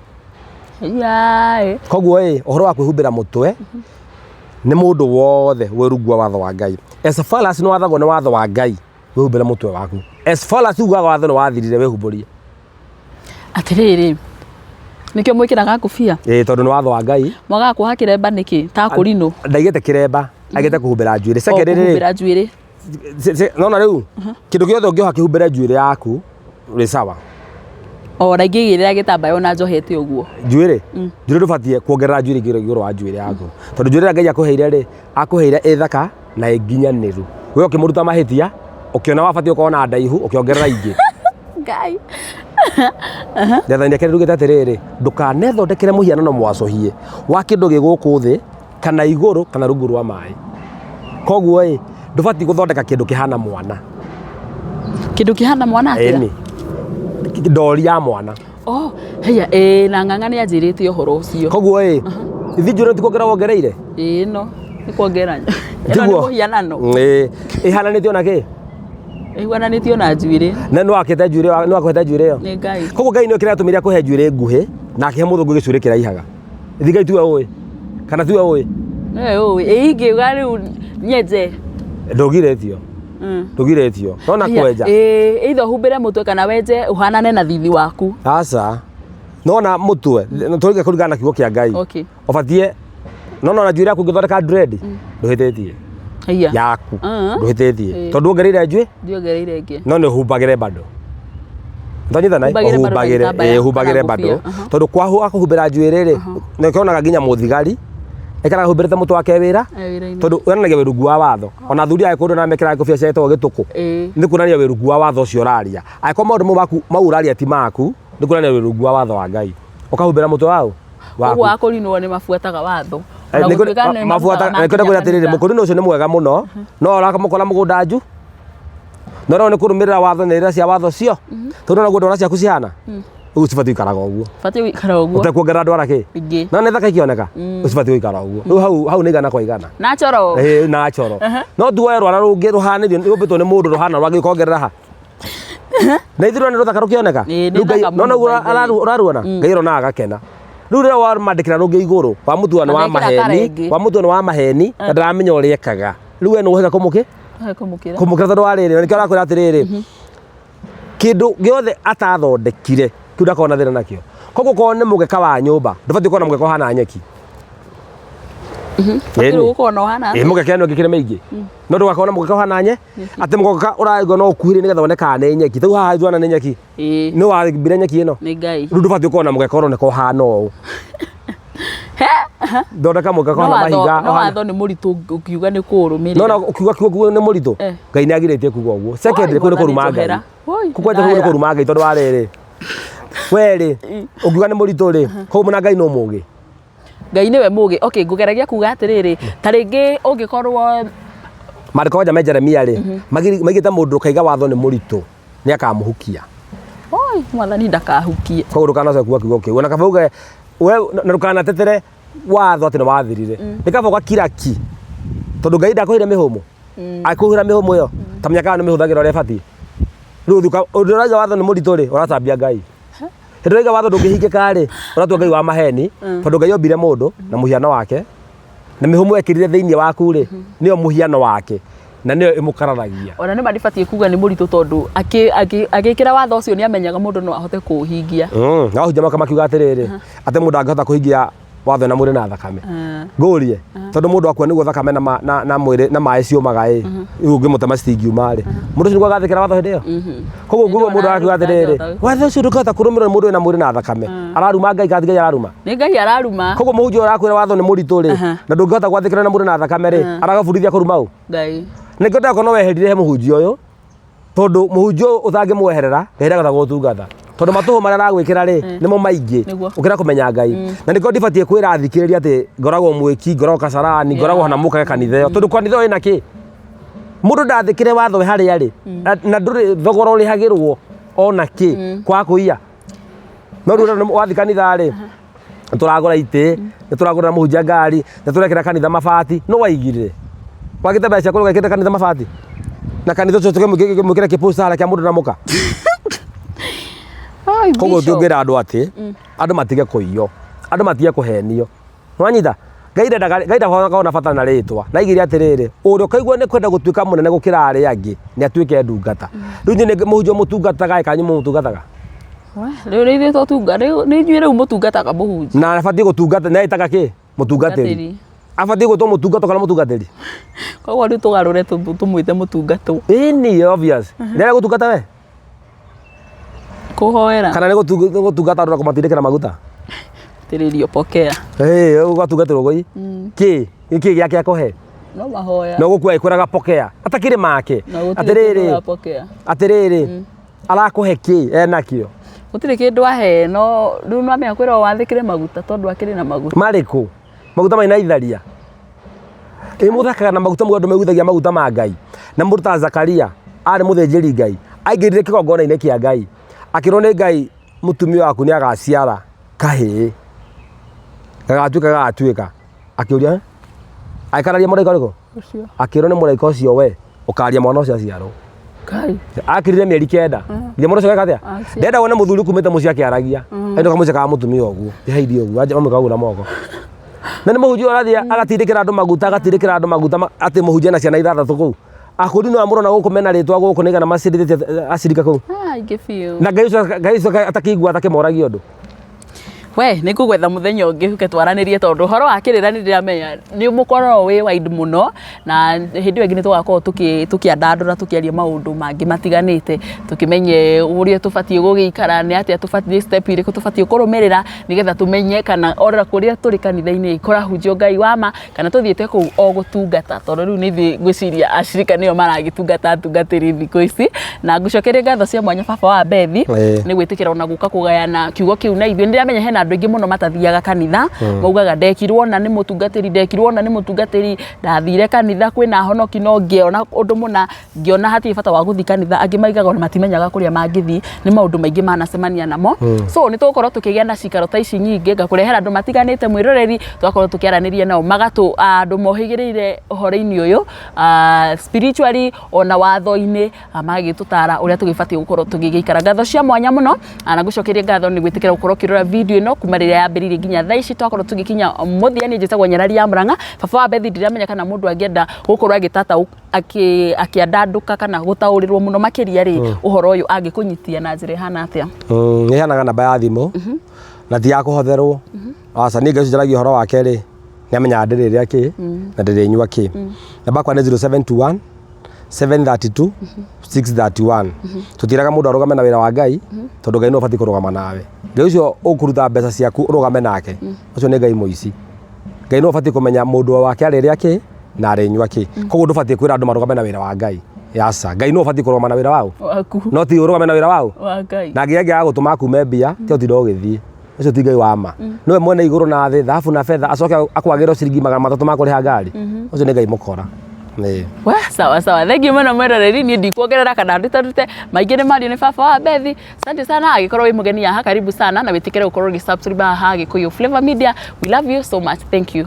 Yaĩ. Koguo ĩ, ũhoro wa kwĩhumbĩra mũtwe nĩ mũndũ wothe wĩ rungu wa watho wa Ngai. As far as nĩ wathagwo nĩ watho wa Ngai, Wĩhumbĩre mũtwe waku. As far as ugaga watho nĩ wathirire, wĩhumbũrie. Atĩrĩrĩ, nĩkĩo mwĩkĩraga ngũbia? Ĩĩ, tondũ nĩ watho wa Ngai. Mwagaga kuoha kĩremba nĩkĩ ta kũrinũ? Ndaigĩte kĩremba, aigĩte kũhumbĩra njuĩrĩ. O, Second rĩ, kũhumbĩra njuĩrĩ. Nona rĩu kĩndũ gĩothe ũngĩoha kĩhumbĩre njuĩrĩ yaku rĩ sawa. O na ingĩigĩrĩra gĩtambaya ona njohete ũguo. Njuĩrĩ, njuĩrĩ ndũbatiĩ kuongerera njuĩrĩ igũrũ igũrũ wa njuĩrĩ yaku, tondũ njuĩrĩ ĩrĩa Ngai akũheire rĩ, akũheire ĩ thaka na ĩ nginyanĩru. We ũkĩmũruta mahĩtia, ũkĩona wabatiĩ gũkorwo na ndaihu, ũkĩongerera ingĩ. Ngai. Rĩathani rĩake rĩrugĩte atĩrĩrĩ, ndũkanethondekere mũhianano mwacũhie wa kĩndũ gĩ gũkũ thĩ kana igũrũ kana rungu rwa maĩ. Koguo ĩ, ndũbatiĩ gũthondeka kĩndũ kĩhana mwana. Kĩndũ kĩhana mwana atĩa? Ĩni. Ndori ya mwana. Oh, heya, ĩĩ na ng'ang'a nĩ anjĩrĩte ũhoro ũcio. Koguo ĩ, ithi njũrĩ ti kuongerera wongereire? Ĩĩ no, nĩ kuongerera. Ĩno nĩ Tiguo? mũhianano. Ĩĩ, ĩhananĩtio na kĩ? Ĩhuananĩtio na njuĩrĩ. Na nĩ wakĩte njuĩrĩ, nĩ wakũhete njuĩrĩ ĩyo? Nĩ Ngai. Koguo Ngai nĩwe kĩrĩa atũmire akũhe njuĩrĩ nguhĩ na akĩhe mũthũngũ gĩcuĩrĩ kĩraihaga. Ithi Ngai tiwe ũĩ? Kana tiwe ũĩ? Nĩwe ũĩ. Ĩ ingiuga rĩu nyenje. Ndũgirĩtio. Ndũgirĩtio. No na kwenja. Ĩ either ũhumbĩre mũtwe kana wenje ũhanane na thithi waku. Aca. No na mũtwe, tũrĩkia kũringana na kiugo kĩa Ngai. Okay. Ũbatiĩ no no na njuĩrĩ yaku ũngĩthondeka dread ndũhĩtĩtie. Haiya. Yaku. Ndũhĩtĩtie. Tondũ wongereire njuĩ Ndiongereire ĩngĩ. no nĩ ũhumbagĩre bado. Twanyitana Humbagĩre bado na ũhumbagĩre gĩtambaya ĩ humbagĩre kana bado ngũbia, aha. tondũ kwa kũhumbĩra njuĩrĩ rĩ nĩ ũkĩonaga nginya mũthigari aikaraga humbĩrĩte mũtwe wake wĩra Eh, wĩra-inĩ. tondũ yonanagia wĩ rungu wa watho ona athuri a gĩkũyũ na mekĩraga ngũbia cietagwo gĩtũkũ Ĩĩ. nĩ kuonania wĩ rungu wa watho ũcio ũraria angĩkorwo maũndũ mau maku mau ũraria ti maku nĩ kuonania wĩ rungu wa watho wa Ngai ũkahumbĩra mũtwe waũ Koguo waku akũrinwo nĩ mabuataga watho. Eh, Ona nĩ gũtuĩka nĩ mabuata marutaga nĩ kwenda kwĩra makinya atĩrĩrĩ kanitha. mũkũrinũ ũcio nĩ mwega mũno no ũramũkora mũgũnda nju no rĩu nĩ kũrũmĩrĩra watho na irĩra cia watho cio tondũ naguo ndwara ciaku cihana ũguo cibatiĩ gũikaraga ũguo Batiĩ gũikara ũguo. ũtekuongerera ndwara kĩ Ingĩ. no nĩ thaka ikĩoneka ũcibatiĩ gũikara ũguo rĩu hau hau nĩ igana kwa igana Natural. Ĩĩ, natural no tuoe rwara rũngĩ rũhanĩrio rũmbĩtwo nĩ mũndũ rũhana rwangĩ ũkongerera ha na ithuĩ nĩ rũthaka rũkĩoneka Ĩĩ, nĩ Rĩu Ngai- thaka no mũno noguo by the way. ũraruona Ngai aronaga agakena rĩu rĩrĩa wamandĩkĩra rũngĩ igũrũ wamũtua nĩ wa Na ndekĩra kara maheni ĩngĩ. wamũtua nĩ wa maheni na ndaramenya ũrĩa ekaga rĩu we nĩ ũhega kũmũkĩ Ũhe kũmũkĩra. kũmũkĩra tondũ wa rĩrĩ na nĩkĩo arakwĩra atĩrĩrĩ kĩndũ gĩothe atathondekire kĩu ndakoragwo na thĩna nakĩo koguo korwo nĩ mũgeka wa nyũmba ndũbatiĩ gũkorwo na mũgeka ũhana nyeki. Batiĩ Ĩni. gũkorwo na ũhana Ĩ mũgeka ĩno ĩngĩ kĩrĩ mĩingĩ no ndũgakorwo na mũgeka ũhana nye atĩ mũgeka ũraigua no ũkuhĩrĩrie nĩgetha wone kana nĩ nyeki rĩu haha ithuana nĩ nyeki Ĩĩ. nĩ wambire nyeki ĩno Nĩ Ngai. rĩu ndũbatiĩ gũkorwo na mũgeka ũroneka ũhana ũũ thondeka mũgeka No ũhana watho mahiga no ũhana- watho nĩ mũritũ ũkiuga nĩ kũũrũmĩrĩra. no no ukiuga kiugo kiugo nĩ mũritũ Eh. Ngai nĩ agirĩtie kuga ũguo secondly Oi, kũu nĩ Mwathani kũruma Ngai njohera. Oi, kũu kwanja kũu nĩ ndahera. kũruma Ngai tondũ wa rĩrĩ we rĩ ũngiuga nĩ mũritũ rĩ koguo na Ngai no mũgĩ Ngai nĩwe mũgĩ. Okay, ngũgeragia kuga atĩrĩrĩ, ta rĩngĩ ũngĩkorwo maandĩko kwanja me Jeremia rĩ maigĩte mũndũ ũkaiga watho nĩ mũritũ nĩ akamũhukia. Oi, Mwathani ndakahukie. Koguo ndũkanacoke kuga kiugo kĩu ona kaba uge we na ndũkanatetere watho atĩ nĩ wathirire. Nĩ kaba ũgakira ki tondũ Ngai ndakũheire mĩhũmũ. Akũhũra mĩhũmũ ĩyo ta menya kana nĩ mĩhũthagĩra ũrĩa ĩbatiĩ. Rĩu ũthiĩ ũndũ ũrauga watho nĩ mũritũ rĩ ũracambia Ngai. Hĩndĩ ũrauga watho ndũngĩhingĩka rĩ ũratua Ngai wa maheni tondũ Ngai ombire mũndũ na mũhiano wake na mĩhũmũ ekĩrire thĩinĩ waku rĩ nĩyo mũhiano wake na nĩyo ĩmũkararagia. Ona nĩ ma ndibatiĩ kuga nĩ mũritũ tondũ agĩkĩra watho ũcio nĩ amenyaga mũndũ no ahote kũũhingia. Na ahunjia moka makiuga atĩrĩrĩ atĩ mũndũ ndangĩhota kũhingia watho na mwĩrĩ na thakame. Ngũrie tondũ mũndũ akua nĩguo thakame na na na mwĩrĩ na maĩ ciũmaga ĩ rĩu ũngĩmũtema citingiuma rĩ mũndũ ũcio nĩguo agathĩkĩra watho hĩndĩ ĩyo. Koguo nguga mũndũ arakiuga atĩrĩrĩ watho ũcio ndũngĩhota kũrũmĩrĩrwo nĩ mũndũ wĩna mwĩrĩ na thakame araruma Ngai kana ti Ngai araruma. Nĩ Ngai araruma. Koguo mũhunjia ũyũ arakwĩra watho nĩ mũritũ rĩ na ndũngĩhota gwathĩkĩra na mwĩrĩ na thakame rĩ aragũbundithia kũruma ũ? Ngai. Nĩkĩo ndĩrakorwo no weherire he mũhunjia ũyũ tondũ mũhunjia ũyũ ũtangĩmweherera Ngai ndagahota gũgũtungata tondũ matũhũ marĩa aragwĩkĩra rĩ nĩmo maingĩ Nĩguo. ũkĩra kũmenya Ngai na nĩkĩo ndibatiĩ kwĩra athikĩrĩria atĩ ngoragwo mwĩki ngoragwo kasarani ngoragwo hana mũkage kanitha ĩyo tondũ kanitha ĩyo ĩna kĩ mũndũ ndathĩkĩre watho we harĩa arĩ na ndũrĩ thogora ũrĩhagĩrwo ona kĩ kwaga kũiya no rĩu ũrona wathiĩ kanitha rĩ nĩ tũragũra itĩ nĩ tũragũrĩra mũhunjia ngari nĩ tũrekĩra kanitha mabati nũ waigire wagĩte mbeca cia kũrũga ĩkĩrĩte kanitha mabati na kanitha ũcio tũkĩmwĩkĩra kĩposta harĩa kĩa mũndũ na mũka. Oi, Koguo Bishop. ũngĩra andũ atĩ andũ matige kũiywo andũ matige kũhenio nĩwanyita Ngai ndendaga, Ngai ndakoragwo na bata na rĩtwa. Na aigire atĩrĩrĩ, ũrĩa ũkaigua nĩ kwenda gũtuĩka mũnene gũkĩra arĩa angĩ, nĩ atuĩke ndungata. Rĩu inyuĩ nĩ mũhunjia mũtungataga ĩ kana inyuĩ mũmũtungataga? We, rĩu nĩ ithuĩ tũtunga rĩu nĩ inyuĩ rĩu mũtungataga mũhunjia. Na abatiĩ gũtungata, nĩ etaga kĩ? Mũtungatĩri. Mũtungatĩri. Abatiĩ gwĩtwo mũtungatwo kana mũtungatĩri? Koguo rĩu tũgarũre tũmwĩte mũtungatwo. Ĩni, obvious. Nĩ arĩa gũtungata we? Kũhoera. Kana nĩ gũtungata andũ na kũmatindĩkĩra maguta? Tĩrĩrio pokea. Ĩĩ, ũgatungatĩrwo gũi. Kĩ? Nĩ kĩ gĩake akũhe? No mahoya. No gũkua ĩkwĩraga pokea. Atakĩrĩ make. Na gũtirĩ kĩndũ Atĩrĩrĩ, ũrapokea. atĩrĩrĩ, arakũhe kĩ enakĩo? Gũtirĩ kĩndũ ahe no rĩu nĩwamenya kwĩrwo wathĩkĩre maguta tondũ akĩrĩ na maguta. Marĩkũ? Maguta marĩ na itharia. Ĩ mũthakaga na maguta mũndũ maiguithagia maguta ma Ngai. Na mũndũ ta Zakaria arĩ mũthĩnjĩri Ngai, aingĩrire kĩgongona-inĩ kĩa Ngai, akĩrwo nĩ Ngai mũtumia waku nĩ agaciara kahĩĩ, gagatuĩka gagatuĩka. Akĩũria, agĩkararia mũraika ũrĩkũ? Ũcio. Akĩrwo nĩ mũraika ũcio we ũkaria mwana ũcio aciarwo. Ngai. Akirire mĩeri kenda nginya mwana ũcio ageka atĩa? Aciarwo. Ndenda wone mũthuri kumĩte mũciĩ akĩaragia. Ainũka mũciĩ akaga mũtumia ũguo. Ndĩhairie ũguo, anja mamwĩka ũguo na moko. Na nĩ mũhunjia ũrathiĩ agatindĩkĩra andũ maguta, agatindĩkĩra andũ maguta atĩ mũhunjia na ciana ithathatũ kũu. Akũri no amũrona gũkũ mena rĩtwa gũkũ nĩigana macirithĩtie acirika kũu. Ah, aingĩ biũ. Na Ngai ũcio Ngai ũcio atakĩigua atakĩmoragia ũndũ. We nĩ ngũgwetha mũthenya ũngĩ ũke twaranĩrie tondũ ũhoro wa kĩrĩra nĩ ndĩramenya nĩ mũkoragwo wĩ wide mũno na hĩndĩ ĩyo ĩngĩ nĩ tũgakorwo tũkĩandandũra tũkĩaria maũndũ mangĩ matiganĩte tũkĩmenye ũrĩa tũbatiĩ gũgĩikara nĩ atĩa tũbatiĩ step irĩkũ tũbatiĩ kũrũmĩrĩra nĩgetha tũmenye kana ona kũrĩa tũrĩ kanitha-inĩ kũrahunjio Ngai wa ma kana tũthiĩte kũu o gũtungata tondũ rĩu nĩ ithuĩ ngwĩciria acirika nĩo maragĩtungata atungatĩri thikũ ici na ngũcokerie ngatho cia mwanya baba wa Bethi nĩ gwĩtĩkĩra ona gũka kũgayana kiugo kĩu na ithuĩ. Nĩ ndĩramenya hena andũ aingĩ mũno matathiaga kanitha maugaga ndekirwo na nĩ mũtungatĩri ndekirwo na nĩ mũtungatĩri ndathire kanitha kwĩna honoki no ngĩona ũndũ mũna ngĩona hatirĩ bata wa gũthiĩ kanitha angĩ maigaga ona matimenyaga kũrĩa mangĩthiĩ nĩ maũndũ maingĩ manacemania namo so nĩ tũgũkorwo tũkĩgĩa na cikaro ta ici nyingĩ ngakũrehera andũ matiganĩte mwĩroreri tũgakorwo tũkĩaranĩria nao magatũ andũ mohĩgĩrĩire ũhoro-inĩ ũyũ spiritually ona watho-inĩ magagĩtũtara ũrĩa tũgĩbatiĩ gũkorwo tũgĩgĩikara. Ngatho cia mwanya mũno na ngũcokerie ngatho nĩ gwĩtĩkĩra gũkorwo ũkĩrora video ĩno kuma rĩrĩa yambĩrĩirie nginya thaa ici twakorwo tũgĩkinya mũthia. Niĩ njĩtagwo Nyarari ya Mũrang'a, baba wa Bethi ndiramenya kana mũndũ angĩenda gũkorwo agĩtata akĩandandũka kana gũtaũrĩrwo mũno makĩria rĩ, ũhoro ũyũ angĩkũnyitia na njĩra ĩhana atĩa? Nĩ heanaga namba ya thimũ na ti ya kũhotherwo. Aca niĩ Ngai ũcio njaragia ũhoro wake rĩ, nĩ amenyaga ndĩrĩrĩa kĩ na ndĩrĩnyua kĩ. Namba yakwa nĩ 0721 732 631. Tũtiĩraga mũndũ arũgame na wĩra wa Ngai tondũ Ngai nĩwe ũbatiĩ kũrũgama nawe. Ngai ũcio ũkũruta mbeca ciaku ũrũgame nake, ũcio nĩ Ngai mũici. Ngai nĩwe ũbatiĩ kũmenya mũndũ wake arĩrĩa kĩ na arĩnyua kĩ. Koguo ndũbatiĩ kwĩra andũ marũgame na wĩra wa Ngai. Aca, Ngai nĩwe ũbatiĩ kũrũgama na wĩra waũ? Waku. No ti ũrũgame na wĩra waũ? Wa Ngai. Na Ngai angĩaga gũtũma akume mbia, tiga ũtinde ũgĩthiĩ. Ũcio ti Ngai wa ma. Nĩwe mwene igũrũ na thĩ, thahabu na betha, acoke akwagĩre ciringi 300 ma kũrĩha ngari. Ũcio nĩ Ngai mũkora. Ĩĩ. We, sawa sawa. Thank you mũno mwĩroreri, niĩ ndikuongerera kana ndutarute. Maingĩ nĩ mario nĩ baba wa Bethi. Asante sana, angĩkorwo wĩ mũgeni haha karibu sana na wĩtĩkĩre gũkorwo ũgĩ subscribe haha Gĩkũyũ Flavor Media. We love you so much. Thank you.